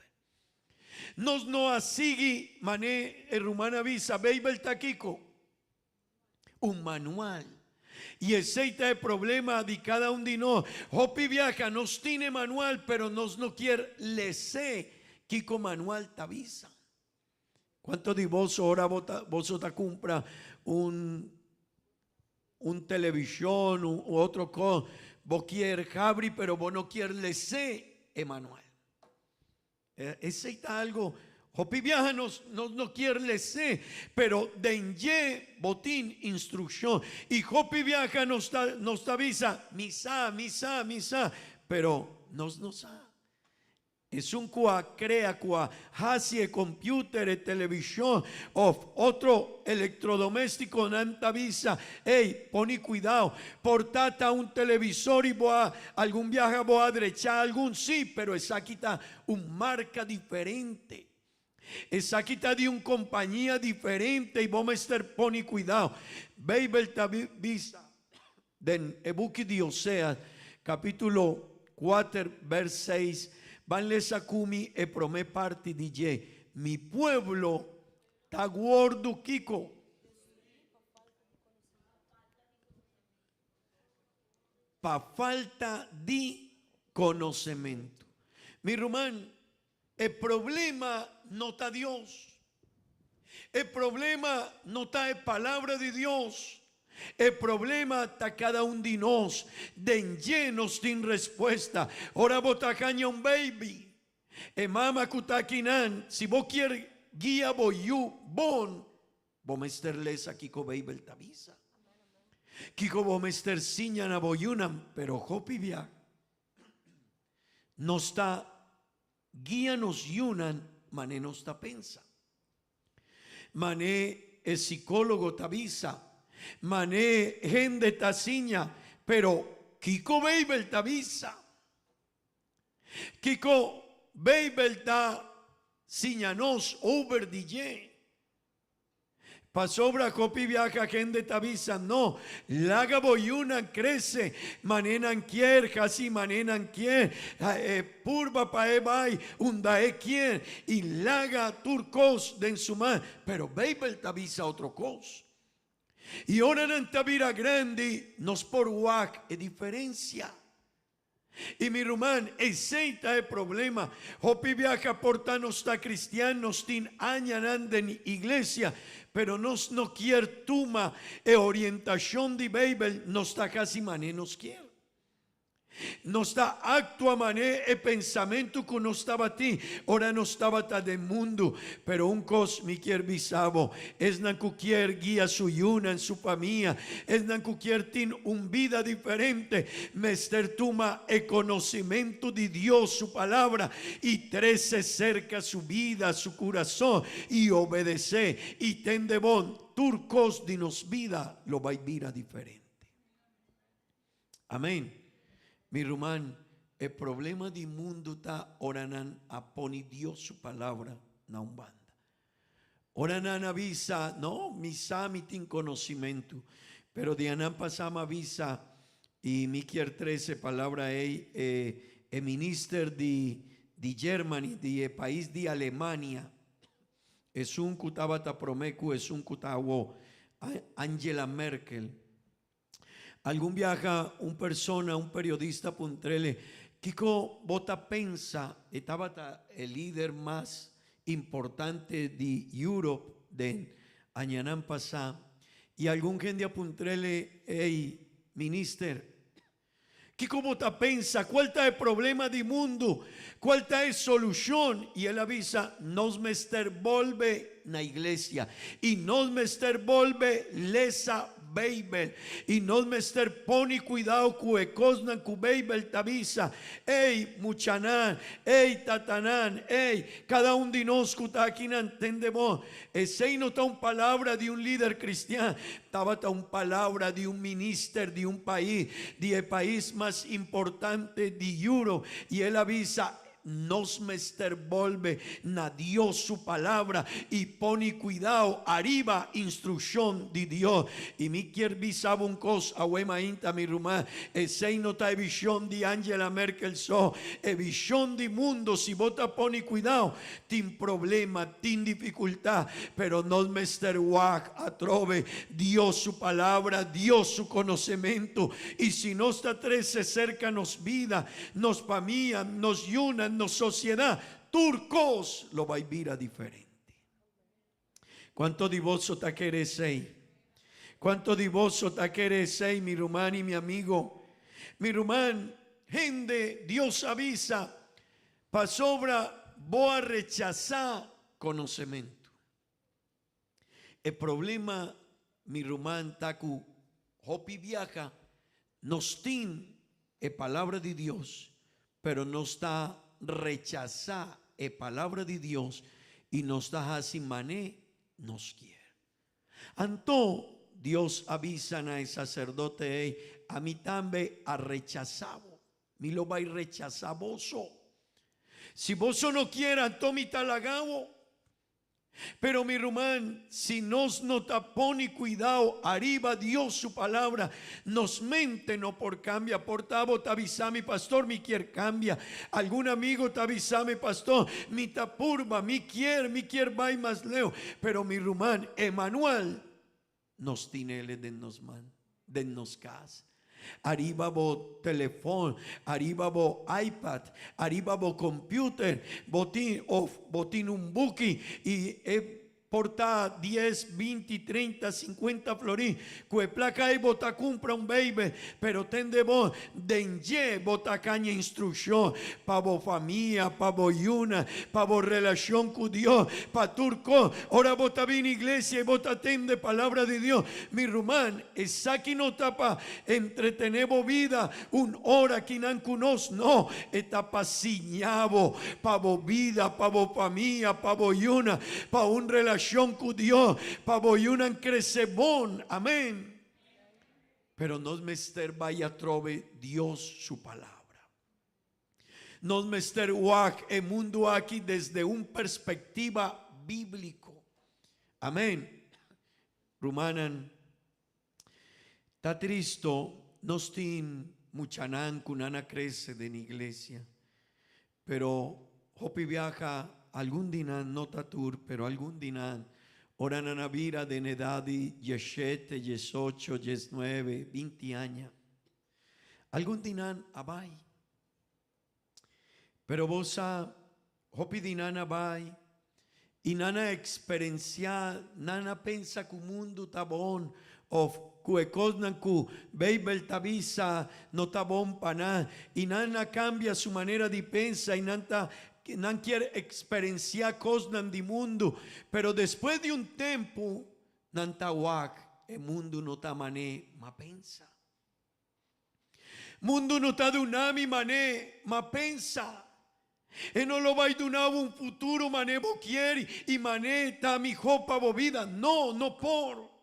Nos no a sigui mane e ruman a bisa, Bijbel ta kico? Un manual. Y esey ta e problema di cada un di nos. Hopi biaha nos tin e manual, pero nos no kier lese kico manual ta bisa. Cuanto di boso ora bo ta, boso ta cumpra un, un television u otro cos, bo kier habri pero bo no kier lese e manual. Esey ta algo hopi biaha nos nos no kier les'é, pero den dje bo tin instrukshon. I hopi biaha nos ta nos ta bisa, Mi sa, mi sa, mi sa, pero nos no sa. Esun ku a krea, ku a hasi e computer, e televishon of otro elektrodomestikonan ta bisa, Ey, poni kuidao, por ta ta un televisor i bo a Algun biaha bo a drecha algun, sí, pero esaki ta un marca diferente. Esaki ta di un compañia diferente y bo mester pone cuidao. Bijbel ta bisa den e buki di Oseas, capitulo cuater, vers seis, ban lesa cu mi e prome parti di dje, Mi pueblo ta wordu kico? Pa falta di konosementu. Mi ruman, e problema no ta Dios. E problema no ta e Palabra di Dios. E problema ta kada un di nos. Den dje nos tin respuesta. Ora bo ta haña un baby, e mama ku ta akinan, si bo kier guia bo yu bon, Bo mester lesa kiko Beibel ta bisa. Kiko bo mester siña na bo yunan, pero hopi bia nos ta guia nos yunan mane nos ta pensa. Mane e sikólogo ta bisa, mane hende ta siña, pero kiko Beibel ta bisa? Kiko Beibel ta siña nos over di dje? Pasobra hopi biaha hende ta bisa, No, laga bo yunan krese mane nan kier, hasi mane nan kier, e purba pa e bai unda e kier i laga tur kos den su man. Pero Beibel ta bisa otro kos. I ora nan ta bira grandi, nos por wak e diferensia. I mi ruman, esei ta e problema. Hopi biaha por ta nos ta cristian, nos tin añanan den iglesia, pero nos no kier tuma e orientacion di Bijbel, nos ta haci mane nos kier. Nos ta actua mane e pensamento cu nos tabatin ora nos tabata den mundu. Pero un cos mi kier bisa bo, esnan cu kier guia su yunan, su famia, Esnan ku kier tin un bida diferente mester tuma e konosimentu di Dios su Palabra i trese serka su bida, su kurason i obedesé i tende bon, tur kos di nos bida lo bai bira diferente. Amen. Mi ruman, e problema di mundu ta ora nan a pone Dios su Palabra na un banda. Ora nan a bisa, No, mi sa mi tin conocimentu, pero di anan pasá m'a bisa, y mi kier trece palabra ey, e, e minister di, di Germany, di e pais di Alemania, esun cu tabata prome cu esun cu ta awo, Angela Merkel. Algun biaha un persona, un periodista puntr'ele, Kiko bo ta pensa? E tabata e lider mas importante di Europe den añanan pasá. I algun hende a puntr'ele, Ey, minister, Kiko bo ta pensa? Cual ta e problema di mundu? Cual ta e solucion? I el a bisa, Nos mester bolbe na iglesia i nos mester bolbe lesa. Beibel i nos mester pone kuidou ku e kosnan ku Beibel ta bisa. Ey, muchanan, ey, tatanan, ey, kada un di nos ku ta akinan, tende bon, esei no ta un palabra di un lider kristian, tabata un palabra di un minister di un pais, di e pais mas importante di Europe, i el a bisa, Nos mester bolbe na Dios su palabra y pone cuidao ariba instruccion di Dios. Y mi kier bisa bo un cos awe mainta mi ruman, esey no ta e vision di Angela Merkel so, e vision di mundo si bo ta pone cuidao tin problema, tin dificultad, pero nos mester wak atrobe Dios su palabra, Dios su conocemento y si nos ta trece cerca nos bida, Nos famia, nos yunan, nos sosiedat, tur kos lo bai bira diferente. Kuantu di boso ta kere esei? Kuantu di boso ta kere esei, mi ruman i mi amigo? Mi ruman, hende, Dios a bisa, pasobra bo a rechasá konosementu. E problema mi ruman ta ku hopi biaha nos tin e palabra di Dios pero nos ta rechasa e palabra di Dios y nos ta hasi mane nos kier. Anto Dios a bisa na e sacerdote ey, Ami tambe a rechasa bo. Mi lo bai rechasa boso. Si boso no kier anto mi ta laga bo. Pero mi ruman, si nos no ta pone cuidao ariba Dios su palabra, nos mente no por cambia. Por ta bo ta bisa mi, pastor, mi kier cambia. Algun amigo ta bisa mi, pastor, mi ta purba, mi kier, mi kier bay mas leu. Pero mi ruman, e manual Nos tinele den nos man, den nos cas. Ariba bo telefon, ariba bo iPad, ariba bo computer, bo tin of bo tin un buki y e por ta dies, binti, treinta, cincuenta florin. Cu e placa ey bo ta cumpra un Bijbel, pero tende bo den dje bo ta caña instruccion pa bo famia, pa bo yuna, pa bo relacion cu Dios, pa tur cos. Ora bo ta bini iglesia y bo ta tende palabra di Dios, mi ruman, esaki no ta pa entretene bo bida un ora kinan cu nos, no, e ta pa siña bo pa bo bida, pa bo famia, pa bo yuna, pa un relacion cu Dios, pa bo yunan crece bon. Amen. Pero nos mester bai atrobe Dios su palabra. Nos mester wak e mundu aki desde un perspectiva bíblico. Amén. Rumannan, ta tristo nos tin muchanan cu nan a crece den iglesia, pero hopi biaha algun di nan, no ta tur, pero algun di nan, ora nan a bira den edad di dieshete, diesocho, diesnuebe, binti aña, Algun di nan a bai. Pero bo sa, hopi di nan a bai i nan a eksperensiá, nan a pensa ku mundu ta bon òf ku e kosnan ku Beibel ta bisa no ta bon pa nan. I nan a kambia su manera di pensa i nan ta nan kier eksperensiá kosnan di mundu. Pero despues di un tempu nan ta wak e mundu no ta man'é ma pensa. Mundu no ta duna mi mané, ma pensa. E no lo bai duna bo un futuro mané bo kier i mané ta mihó pa bo bida. No, no por.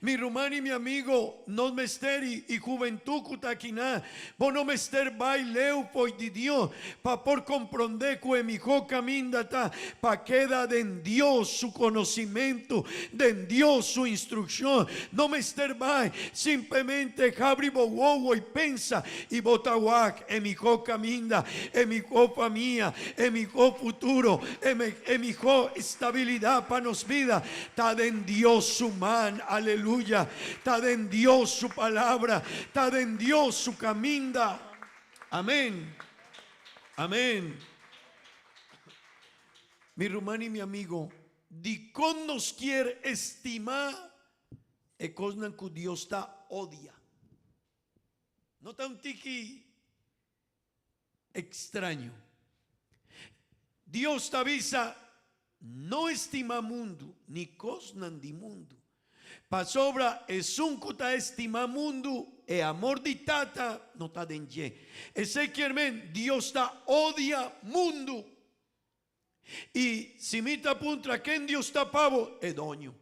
Mi ruman i mi amigo, nos mester i hubentut ku ta akinan, bo no mester bai leu fo'i di Dios pa por komprondé ku e mihó kaminda ta pa keda den Dios su konosimentu, den Dios su instrukshon. No mester bai, simplemente habri bo wowo i pensa i bo ta wak e mihó kaminda, e mihó famia, e mihó futuro, e mihó estabilidat pa nos bida ta den Dios su man, aleluya, ta den Dios su palabra, ta den Dios su kaminda. Amén. Amén. Mi ruman i mi amigo, dikon nos kier estimá e kosnan ku Dios ta odia? No ta un tiki ekstraño. Dios ta bisa, No estimá mundu ni kosnan di mundu. Pasobra esun ku ta estimá mundu, e amor di Tata no ta den dje. Esei kier men Dios ta odia mundu. I si mi ta puntra ken Dios ta pa bo, e doño.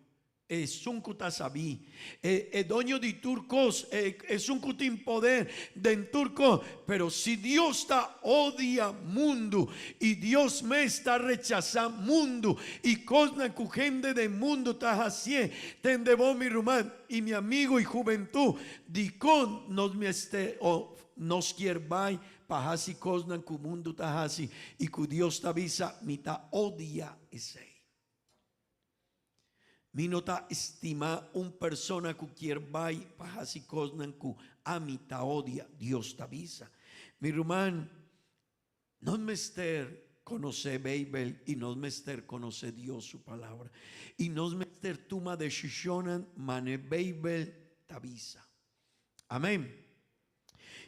Esun ku ta sabí, e e doño di tur kos, e esun ku tin poder den tur kos. Pero si Dios ta odia mundu i Dios mes ta rechasá mundu i kosnan ku hende den mundu ta hasié, tende bo mi ruman i mi amigu i hubentut, dikon nos mester o nos kier bai pa hasi kosnan ku mundu ta hasi i ku Dios ta bisa mi ta odia esei? Mi no ta estimá un persona ku kier bai pa hasi kosnan ku ami ta odia, Dios ta bisa. Mi ruman, nos mester konosé Beibel i nos mester konosé Dios su Palabra. I nos mester tuma desishonnan manera Beibel ta bisa. Amèn.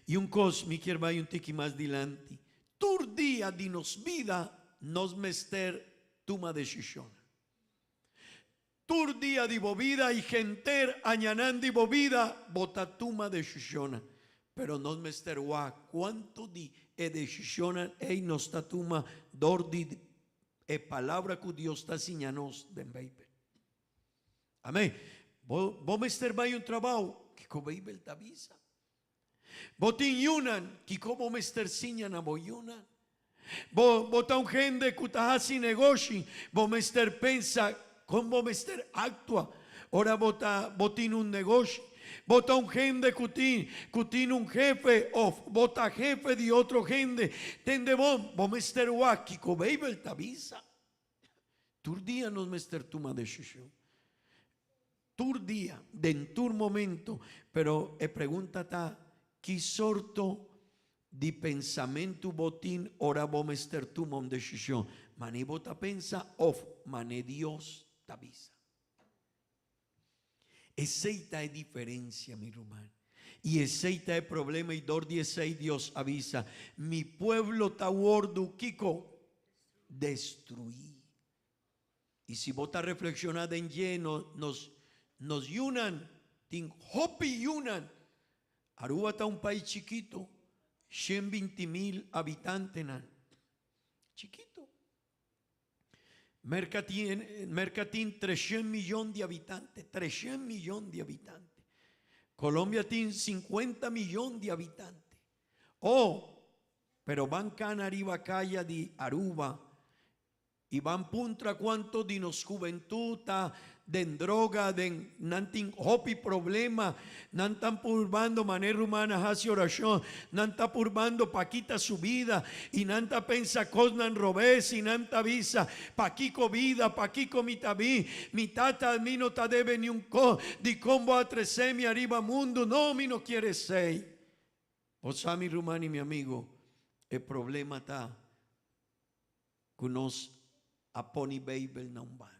I un kos mi kier bai un tiki mas dilanti. Tur dia di nos bida nos mester tuma desishonnan. Tur dia di bo bida i henter añanan di bo bida bo ta tuma desishonnan. Pero nos mester wak kuantu di e desishonnan ei nos ta tuma dor di e Palabra ku Dios ta siña nos den Beibel. Amén. Bo, bo mester bai un trabou, kiko Beibel ta bisa? Bo tin yunan, kiko bo mester siña na bo yunan? Bo, bo ta un hende ku ta hasi negoshi, bo mester pensa kon bo mester aktua ora bo ta, bo tin un negoshi. Bo ta un hende ku tin, ku tin un hefe òf bo ta hefe di otro hende, tende bon, bo mester wak kiko Beibel ta bisa. Tur dia nos mester tuma desishon. Tur dia, den tur momento. Pero e pregunta ta, ki sorto di pensamentu bo tin ora bo mester tuma un desishon? Manera bo ta pensa òf manera Dios ta bisa? Esei ta e diferensia, mi ruman. I esei ta e problema i dor di esei Dios a bisa, Mi pueblo ta wordu kiko? Destruí. I si bo ta reflekshoná den dje, no, nos, nos yunan tin hopi yunan. Aruba ta un pais chikito, 120.000 habitantenan. Chikito. Merka tin, Merka tin treshen miyon di habitante, treshen miyon di habitante. Colombia tin sinkuenta miyon di habitante. Oh, pero ban kana riba kaya di Aruba i ban puntra kuanto di nos hubentut ta den droga, den nan tin hopi problema, nan ta purbando manera ruman a hasi orashon, nan ta purbando pa kita su bida i nan ta pensa kosnan robes i nan ta bisa, Pakiko bida, pakiko mi ta bin, mi tata mi no ta debe niun kos, dikon bo a trese mi ariba mundu, no mi no kier esei. Bo sa mi ruman i mi amigo, e problema ta ku nos a pone Beibel na un banda.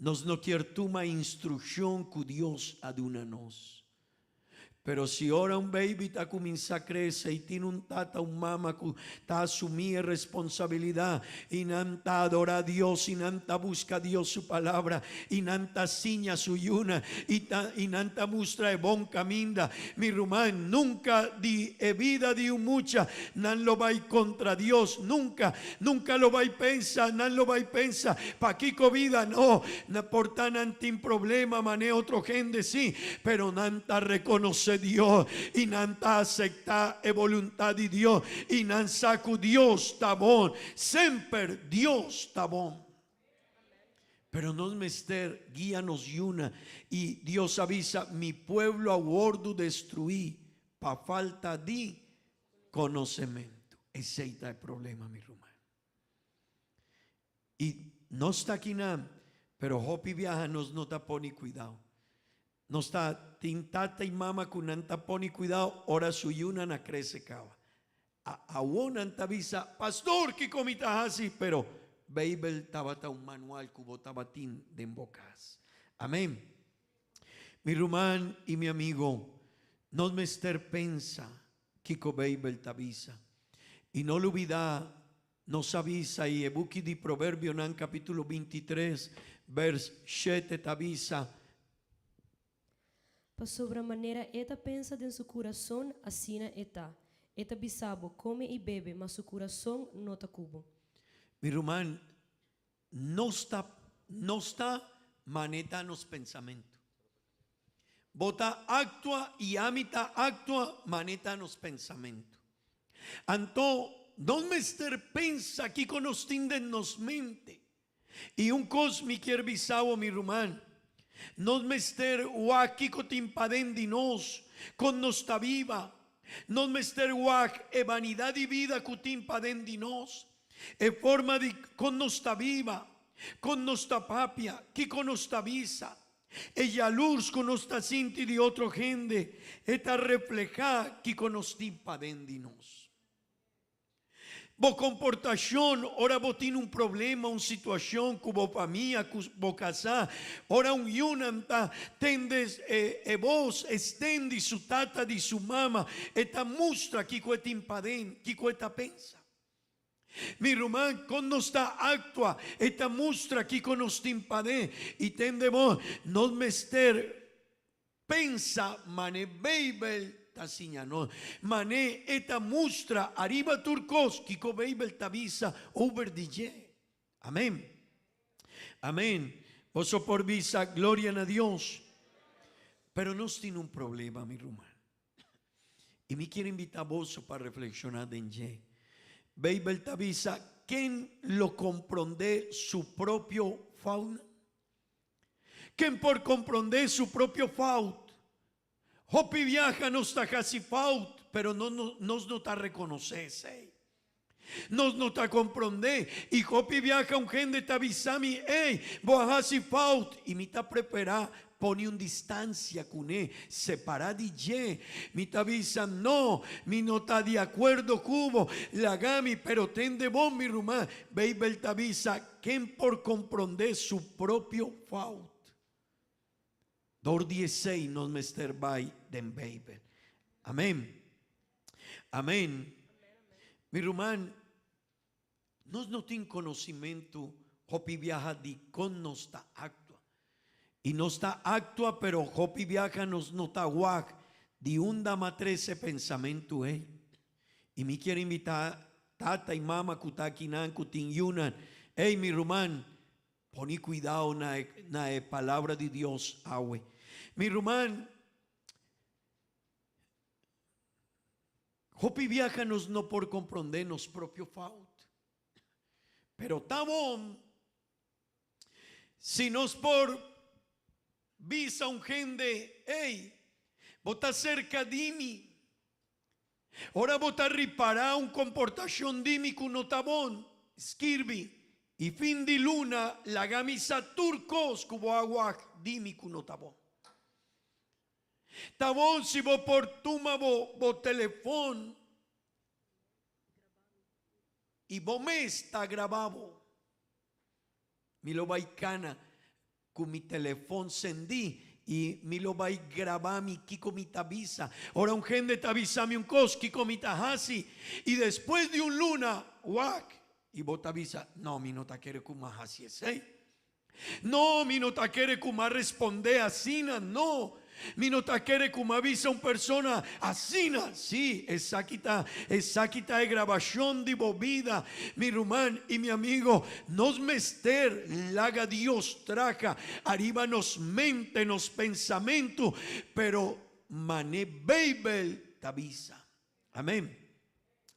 Nos no kier tuma instrukshon ku Dios a duna nos. Pero si ora un baby ta kuminsá krese i tin un tata, un mama ku ta asumí e responsabilidat i nan ta adorá Dios i nan ta buska Dios su Palabra i nan ta siña su yunan i ta i nan ta mustra e bon kaminda, mi ruman, nunka di e bida di un mucha Nan lo bai kontra Dios? Nunka! Nunka lo bai pensa, nan lo bai pensa, Pakiko bida? No, na por ta nan tin problema manera otro hende, sí, pero nan ta rekonosé Dios i nan ta asektá e boluntat di Dios i nan sa ku Dios ta bon. Semper Dios ta bon. Pero nos mester guia nos yuna i Dios a bisa, Mi pueblo a wordu destruí pa falta di konosementu. Esei ta e problema, mi ruman. I nos ta akinan, pero hopi biaha nos no ta pone kuidao. Nos ta tin tata i mama ku nan ta pone kuidao ora su yunan a krese kaba. A Awor nan ta bisa, Pastor, kiko mi ta hasi? Pero Beibel tabata un manual ku bo tabatin den bo kas. Amen. Mi ruman i mi amigo, nos mester pensa kiko Beibel ta bisa. I no lubidá. Nos a bisa i e buki di Proverbionan kapítulo 23 vers 7 ta bisa. Pasobra manera e ta pensa den su kurason, asina e ta. E ta bisa bo, Kome i bebe, ma su kurason no ta ku bo. Mi ruman, nos ta nos ta maneta nos pensamentu. Bo ta aktua i ami ta aktua maneta nos pensamentu. Anto, nos mester pensa kiko nos tin den nos mente. I un kos mi kier bisa bo, mi ruman, nos mester wak kiko tin paden di nos, kon nos ta biba. Nos mester wak e banidat di bida ku tin paden di nos, e forma di kon nos ta biba, kon nos ta papia, kiko nos ta bisa. E yalurs ku nos ta sinti di otro hende, e ta reflehá kiko nos tin paden di nos. Bo komportashon ora bo tin un problema, un situashon ku bo famia, ku bo kasá, ora un yunan ta tende e bos esten di su tata, di su mama, e ta mustra kiko e tin paden, kiko e ta pensa. Mi ruman, kon nos ta aktua, e ta mustra kiko nos tin paden. I tende bo, nos mester Pensa mane Beibel ta siña nos. Mane e ta mustra ariba tur kos kiko Beibel ta bisa over di dje. Amen. Amen. Boso por bisa gloria na Dios. Pero nos tin un problema, mi ruman. I mi kier invita boso pa reflekshoná den dje. Beibel ta bisa, Ken lo komprondé su propio foutnan? Ken por komprondé su propio fout? Hopi biaha nos ta hasi fout, pero no nos no ta rekonosé esei. Nos no ta komprondé. I hopi biaha un hende ta bisa mi, Ey, bo a hasi fout. I mi ta preferá pone un distansia kuné, separá di dje. Mi ta bisa, No, mi no ta di akuerdo ku bo. Laga mi, pero tende bon, mi ruman. Beibel ta bisa, Ken por komprondé su propio fout? Dor di esei nos mester bai den Beibel. Amen. Amen. Mi ruman, nos no tin konosimentu hopi biaha di kon nos ta aktua. I nos ta aktua pero hopi biaha nos no ta wak di unda matres e pensamentu ei. I mi kier invitá tata i mama ku ta akinan ku tin yunan, Ey, mi ruman, poni kuidao na e, na e Palabra di Dios awe. Mi ruman, hopi biaha nos no por komprondé nos propio fout. Pero ta bon si nos por bisa un hende, Ey, bo ta serka di mi. Ora bo ta ripará un komportashon di mi ku no ta bon, skirbi, i fin di luna laga mi sa tur kos ku bo a wak di mi ku no ta bon. Ta bon si bo por tuma bo bo telefon i bo mes ta grabá bo. Mi lo bai kana Ku mi telefon sendí i mi lo bai grabá mi kiko mi ta bisa. Ora un hende ta bisa mi un kos, kiko mi ta hasi? I despues di un luna, wak, i bo ta bisa, No, mi no ta kere ku m'a hasi esei. No, mi no ta kere ku m'a respondé asina. No, Mi no ta kere ku m'a bisa un persona asina. Sí, esaki ta, esaki ta e grabashon di bo bida, mi ruman i mi amigo. Nos mester laga Dios traha ariba nos mente, nos pensamentu, pero man'e Beibel ta bisa. Amén.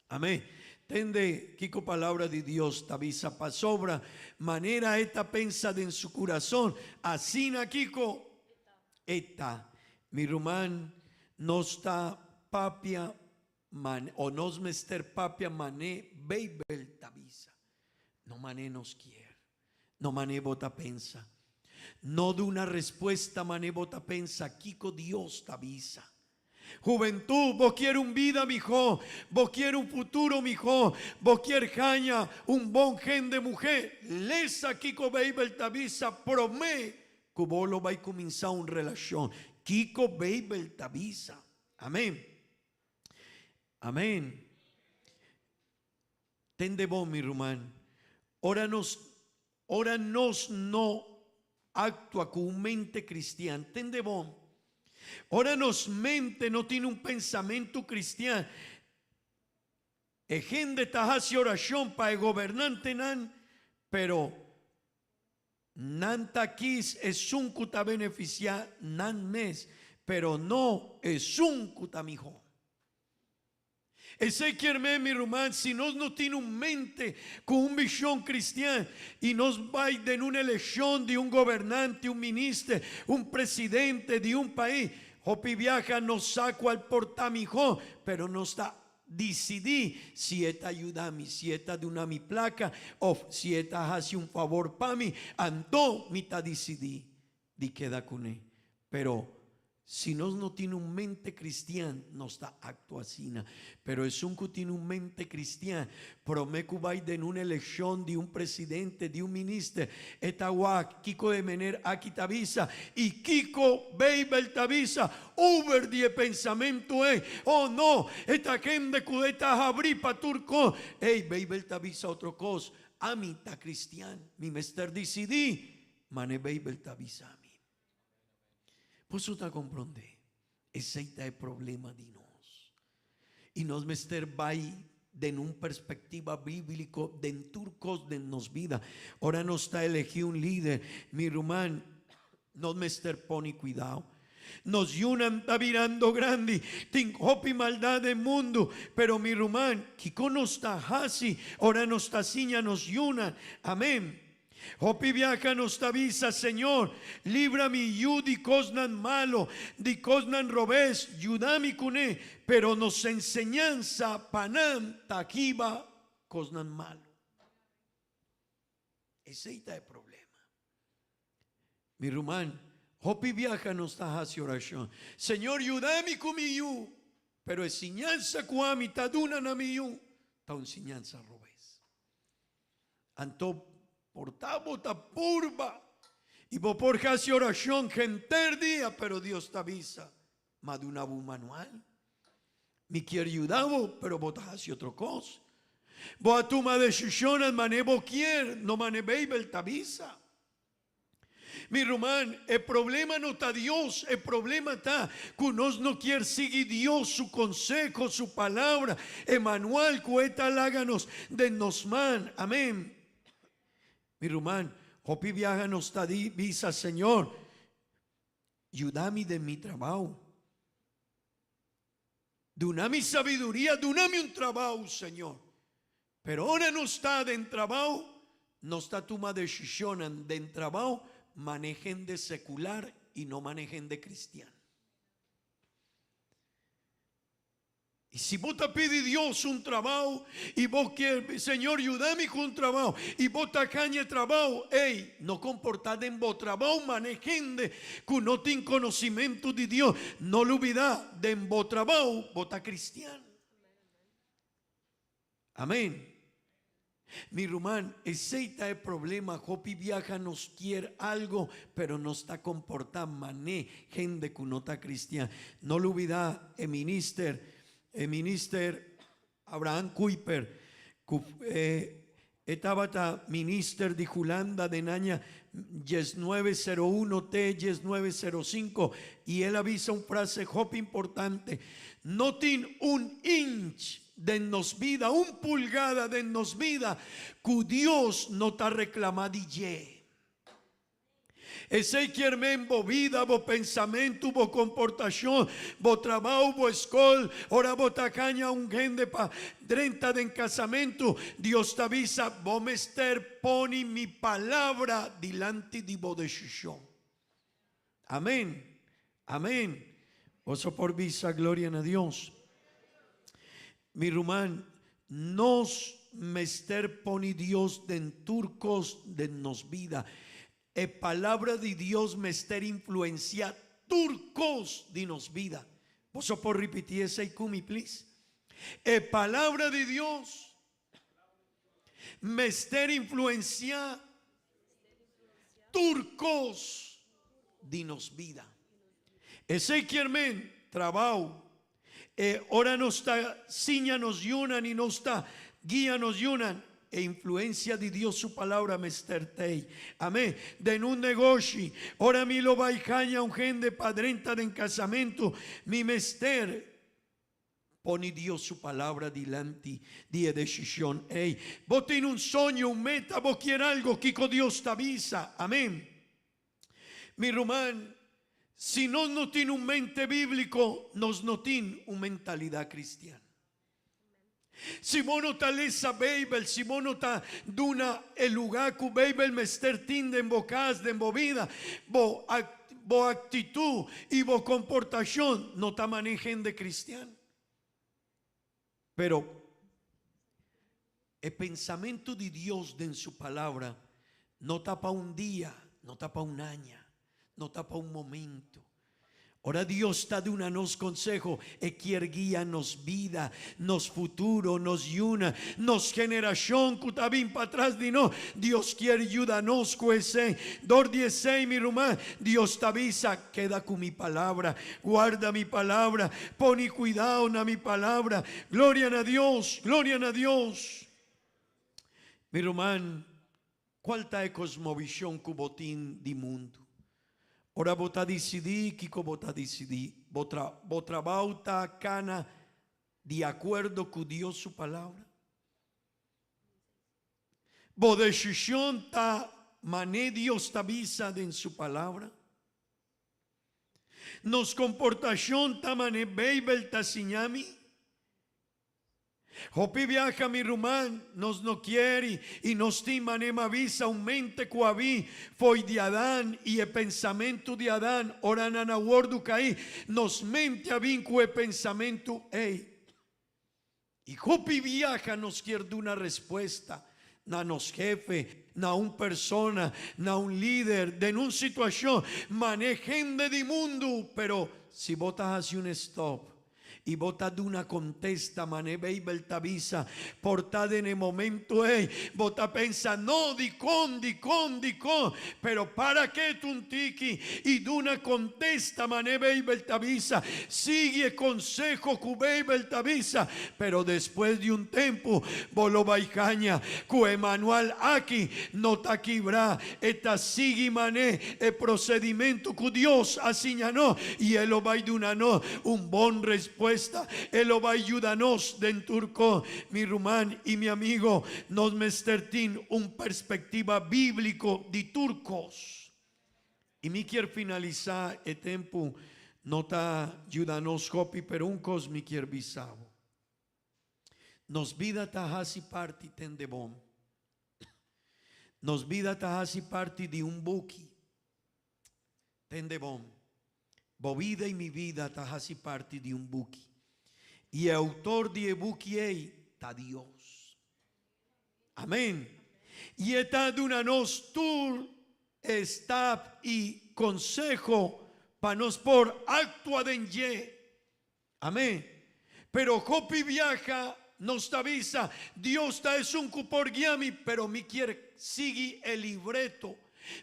Amén. Tende kiko palabra di Dios ta bisa pasobra manera e ta pensa den su kurason, asina kiko e ta. Mi ruman, nos ta papia man o nos mester papia mané Beibel ta bisa. No mané nos kier. No mané bo ta pensa. No duna respuesta mané bo ta pensa kiko Dios ta bisa. Juventud, bo kier un bida mihó, bo kier un futuro mihó, bo kier haña un bon hende muhé, lesa kiko Beibel ta bisa promé ku bo lo bai kuminsá un relashon. Kiko Beibel ta bisa? Amén. Amén. Tende bon, mi ruman, ora nos, ora nos no actua cu un mente cristian, tende bon, ora nos mente no tin un pensamento cristian, e hende ta haci oracion pa e gobernantenan, pero nan ta kies esun cu ta beneficia nan mes, pero no esun cu ta miho. Esei kier men, mi ruman, si nos no tin un mente cu un vision cristian y nos bay den un eleccion di un gobernante, un minister, un presidente di un pais, hopi biaha nos sa cual por ta miho, pero nos ta dicidi si e ta yuda mi, si e ta duna mi placa of si e ta haci un favor pa mi, anto mi ta dicidi di keda cune. Pero si nos no tin un mente cristian, nos ta actua asina. Pero esun cu tin un mente cristian, prome cu bay den un eleccion di un presidente, di un minister, e ta wak kico e meneer aki ta bisa y kico Bijbel ta bisa over di e pensamento ey. Oh no, e ta hende cu e ta habri pa tur cos. Ey, Bijbel ta bisa otro cos. Ami ta cristian, mi mester dicidi Mane Beibel ta bisa mi. Boso ta komprondé? Esei ta e problema di nos. I nos mester bai den un perspektiva bíbliko den tur kos den nos bida. Ora nos ta elegí un lider, mi ruman, nos mester pone kuidao. Nos yunan ta birando grandi, tin hopi maldad den mundu, pero mi ruman, kiko nos ta hasi ora nos ta siña nos yunan? Amén. Hopi biaha nos ta bisa, Señor, libra mi yu di kosnan malo, di kosnan robes, yuda mi kuné, pero nos enseñansa pa nan ta hiba kosnan malo. Esei ta e problema. Mi ruman, hopi biaha nos ta hasi orashon, Señor, yuda mi ku mi yu, pero e siñansa ku ami ta duna na mi yu ta un siñansa robes. Anto por ta bo ta purba y bo por haci oracion henter dia, pero Dios ta bisa, Ma duna bo un manual. Mi kier yuda bo, pero bo ta haci otro cos. Bo a tuma decisionnan mane bo kier, no mane Bijbel ta bisa. Mi ruman, e problema no ta Dios, e problema ta ku nos no kier sigui Dios su konseho, su palabra, e manual ku e ta laga nos den nos man. Amen. Mi ruman, hopi biaha nos ta di bisa, Señor, yuda mi den mi trabou. Duna mi sabiduria, duna mi un trabou, Señor. Pero ora nos ta den trabou, nos ta tuma decisionnan den trabou mane hende secular y no mane hende cristian. Y si bo ta pidi Dios un trabou y bo kier, Señor yuda mi cu un trabou, y bo ta caña e trabou, ey, no comporta den bo trabou mane hende cu no tin conocimento di Dios. No lubida, den bo trabou bo ta cristian. Amen. Mi ruman, esey ta e problema, hopi biaha nos kier algo, pero nos ta comporta mane hende cu no ta cristian. No lubida e minister, e minister Abraham Kuyper, cu e E tabata minister di Hulanda den aña 1901 te 1905 y el a bisa un frase hopi importante, No tin un inch den nos bida, un pulgada den nos bida cu Dios no ta reclama di dje. Esei kier men bo bida, bo pensamentu, bo komportashon, bo trabou, bo skol. Ora bo ta haña un hende pa drenta den kasamentu, Dios ta bisa, Bo mester poni mi palabra dilanti di bo desishon. Amen. Amen. Boso por bisa gloria na Dios. Mi ruman, nos mester poni Dios den tur kos den nos bida. E palabra di Dios mester influencia tur kos di nos bida. Boso por ripiti esei ku mi, please? E palabra di Dios mester influencia tur kos di nos bida. Esei kier men trabao. E ora nos ta siña nos yunan y nos ta. Guia nos yunan. E influencia di Dios su palabra mester t'ey. Amén. Den un negoshi, ora mi lo bay haña un hende pa drenta den casamento, mi mester pone Dios su palabra dilanti di e decision ey. Bo tin un soño, un meta, bo kier algo, kico Dios ta bisa? Amén. Mi ruman, si nos no tin un mente bíblico, nos no tin un mentalidad cristian. Si bo no ta lesa Beibel, si bo no ta duna e lugá ku Beibel mester tin den bo kas, den bo bida, bo bo aktitut i bo komportashon no ta manera hende kristian. Pero e pensamentu di Dios den su Palabra no ta pa un dia, no ta pa un aña, no ta pa un momento. Ora Dios ta duna nos conseho, e kier guia nos bida, nos futuro, nos yuna, nos generacion cu ta bin patras di nos. Dios kier yuda nos cu esey. Dor di esey, mi ruman, Dios ta bisa, Keda cu mi palabra, guarda mi palabra, poni cuidao na mi palabra. Gloria na Dios, gloria na Dios. Mi ruman, Cual ta e cosmovision cu bo tin di mundu? Ora bo ta dicidi, kico bo ta dicidi? Bo tra bo trabao ta cana di acuerdo cu Dios su Palabra? Bo decision ta mane Dios ta bisa den su Palabra? Nos comportacion ta mane Bijbel ta siña mi? Hopi biaha mi ruman, nos no kier i nos tin manera avisa un mente ku a bin fo'i di Adan i e pensamentu di Adan ora nan a wordu kai, nos mente a bin ku e pensamentu ei. I hopi biaha nos kier duna respuesta na nos hefe, na un persona, na un lider, den un situashon, mane hende di mundu, pero si bo ta hasi un stop I bo ta duna kontesta manera Beibel ta bisa. Por ta den e momento ei bo ta pensa, No, dikon, dikon, dikon? Pero para ketu un tiki i duna kontesta manera Beibel ta bisa. Sigui e konseho ku Beibel ta bisa. Pero despues di un tempu bo lo bai haña ku e manual aki no ta kibrá. E ta sigui manera e prosedimentu ku Dios a siña nos i e lo bai duna nos un bon respuesta. E lo bai yuda nos den tur kos. Mi ruman i mi amigo, nos mester tin un perspektiva bíbliko di tur kos. I mi kier finalisá e tempu no ta yuda nos hopi, pero un kos mi kier bisa bo. Nos bida ta hasi parti tende bon. Nos bida ta hasi parti di un buki. Tende bon. Bo bida i mi bida ta hasi parti di un buki. I e outor di e buki ei ta Dios. Amen. I e ta duna nos tur e stap i konseho pa nos por aktua den dje. Amén. Pero hopi biaha nos ta bisa, Dios ta esun ku por guia mi, pero mi kier sigui e libreto.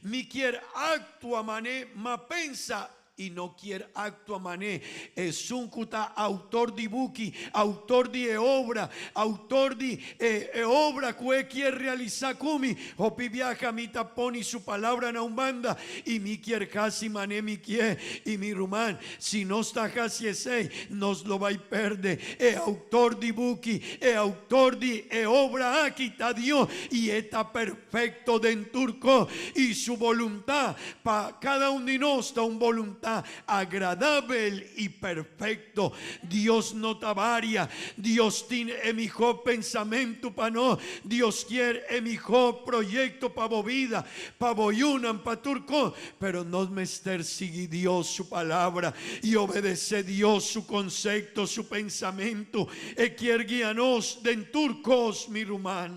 Mi kier aktua mané m'a pensa i no kier aktua mané esun ku ta outor di buki, outor di e obra, outor di e e obra ku e kier realisá ku mi. Hopi biaha mi ta poni su palabra na un banda i mi kier hasi mané mi kier i mi ruman. Si nos ta hasi esei, nos lo bai perde. E outor di buki, e outor di e obra aki ta Dios, i e ta perfekto den tur kos, i su boluntat pa kada un di nos ta un boluntat agradabel i perfekto. Dios no ta varia. Dios tin e mihó pensamentu pa nos. Dios kier e mihó proyekto pa bo bida, pa bo yunan, pa tur kos. Pero nos mester sigui Dios su palabra i obedecé Dios su concepto, su pensamentu. E kier guia nos den tur cos, mi ruman.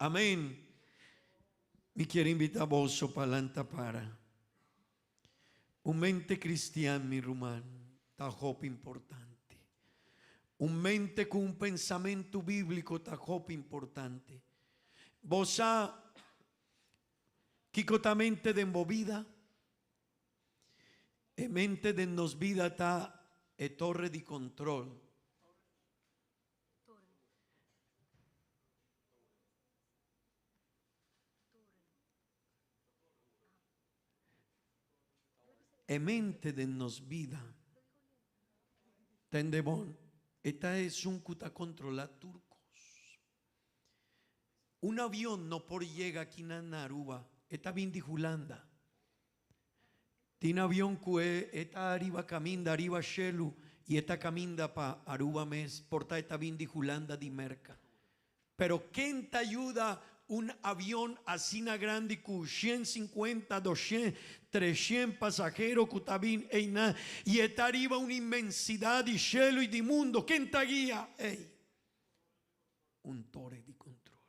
Amen. Mi kier invita boso pa lanta para. Un mente cristian, mi ruman, ta hopi importante. Un mente cu un pensamentu biblico ta hopi importante. Bo sa Kiko ta mente den bo bida? E mente den nos bida ta e torre di control. E mente den nos bida. Tende bon, e ta esun ku ta kontrolá tur kos. Un avion no por yega akinan na Aruba, e ta bin di Hulanda. Tin avion ku e e ta ariba kaminda, ariba shelu i e ta kaminda pa Aruba mes, por ta e ta bin di Hulanda, di Merka. Pero ken ta yuda un avion asina grandi ku 150, 200, 300 pasahero ku ta bin einan i e ta riba un inmensidat di shelu i di mundo? Ken ta guia ei? Un tore di control.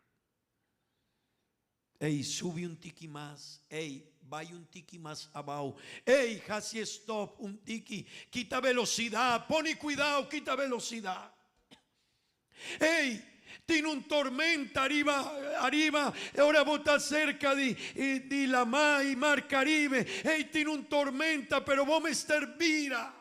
Ei, subi un tiki mas. Ei, bai un tiki mas abao. Ei, hasi stop un tiki. Kita velocidad. Pone cuidao, kita velocidad. Ei, tin un tormenta ariba, ariba, ora bo ta cerca di, di lamá i Mar Caribe. Ei, tin un tormenta, pero bo mester bira.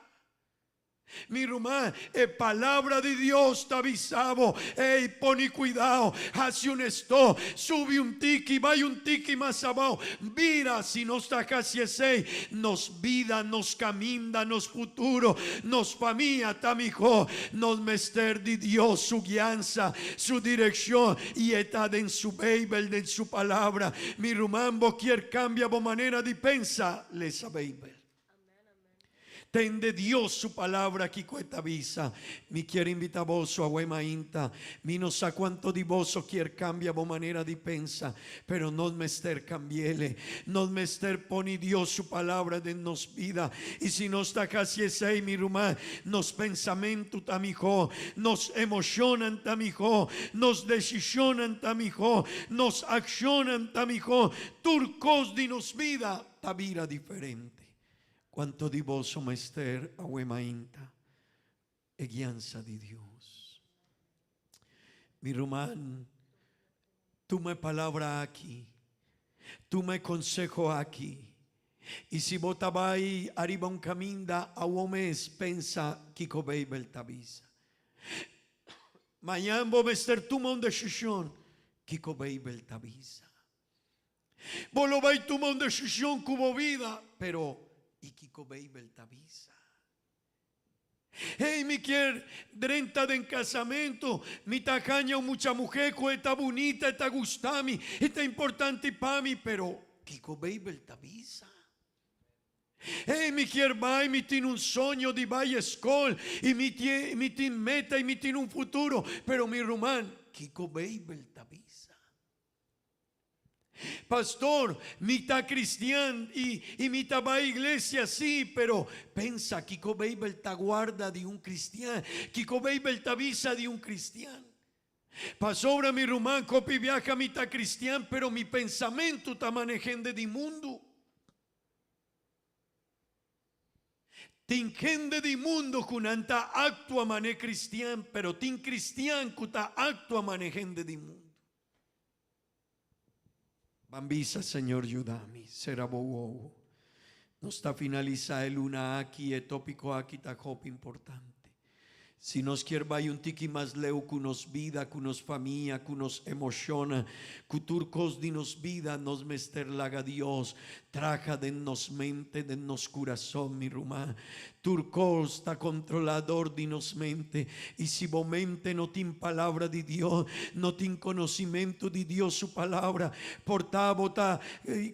Mi ruman, e Palabra di Dios ta bisa bo, Ey, poni cuidao, haci un stop, subi un tiki, bay un tiki mas abao. Bira, si nos ta haci esey, nos bida, nos caminda, nos futuro, nos famia ta miho. Nos mester di Dios su guiansa, su direccion, y e ta den su Bijbel, den su Palabra. Mi ruman, bo kier cambia bo manera di pensa? Lesa Bijbel. Tende Dios su palabra kiko e ta bisa. Mi kier invita boso awe mainta. Mi no sa cuanto di boso kier cambia bo manera di pensa, pero nos mester cambiele. Nos mester poni Dios su palabra den nos bida. Y si nos ta haci esey, mi ruman, nos pensamento ta miho, nos emocionnan ta miho, nos decisionnan ta miho, nos accionnan ta miho, tur cos di nos bida ta bira diferente. Cuanto di boso mester awe mainta e guiansa di Dios? Mi ruman, tuma e palabra aki, tuma e conseho aki, y si bo ta bay ariba un caminda awo mes pensa kico Bijbel ta bisa. Mañan bo mester tuma un decision, kico Bijbel ta bisa. Bo lo bai tuma un desishon ku bo bida, pero i kiko Beibel ta bisa? Hey, mi kier drenta den kasamentu, mi ta haña un mucha muhé ku e ta bunita, e ta gusta mi, e ta importante pa mi, pero kiko Beibel ta bisa? Hey, mi kier bai, mi tin un soño di bai eskol, i mi mi tin meta i mi tin un futuro, pero mi ruman, kiko Beibel ta bisa? Pastor, mi ta cristian y y mi ta bai iglesia, sí, pero pensa kico Bijbel ta guarda di un cristian, kico Bijbel ta bisa di un cristian. Pasobra mi ruman copi biaha mi ta cristian, pero mi pensamento ta manehende di mundo. Tin hende di mundo cu nan ta actua mane cristian, pero tin cristian cu ta actua mane hende di mundo. Ban bisa, Señor yuda mi, sera bo wowo. Nos ta finalisa e luna aki, e topico aki ta hopi importante. Si nos kier bai un tiki mas leu cu nos bida, cu nos famia, cu nos emocionnan, cu tur cos di nos bida, nos mester laga Dios traha den nos mente, den nos curason, mi ruman. Tur kos ta kontrolá dor di nos mente, i si bo mente no tin Palabra di Dios, no tin konosimentu di Dios su Palabra, por ta bo ta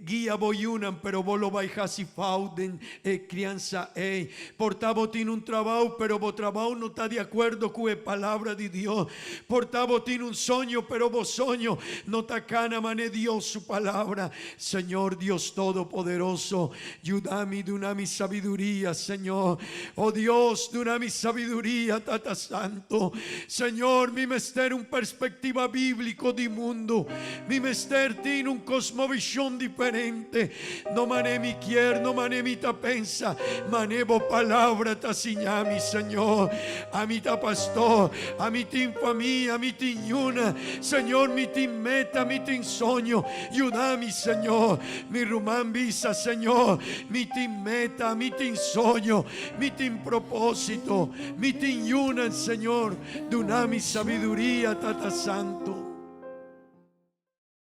guia bo yunan, pero bo lo bai hasi fout den e kriansa ei. Por ta bo tin un trabou, pero bo trabou no ta di akuerdo ku e Palabra di Dios. Por ta bo tin un soño, pero bo soño no ta kana man'e Dios su Palabra. Señor Dios Todopoderoso, Yuda mi, duna mi sabiduria, Señor. Oh Dios, duna mi sabiduria, Tata Santo. Señor, mi mester un perspectiva bíblico di mundo. Mi mester tin un cosmovisión diferente. No mane mi kier, no mane mi ta pensa, mane bo palabra ta siña mi, Señor. Ami ta pastor, ami tin famia, mi tin yuna. Señor, mi tin meta, mi tin soño. Yuda mi, Señor. Mi ruman bisa, Señor, mi tin meta, mi tin soño, mi tin propósito, mi tin yunan, Señor. Duna mi sabiduria, Tata Santo.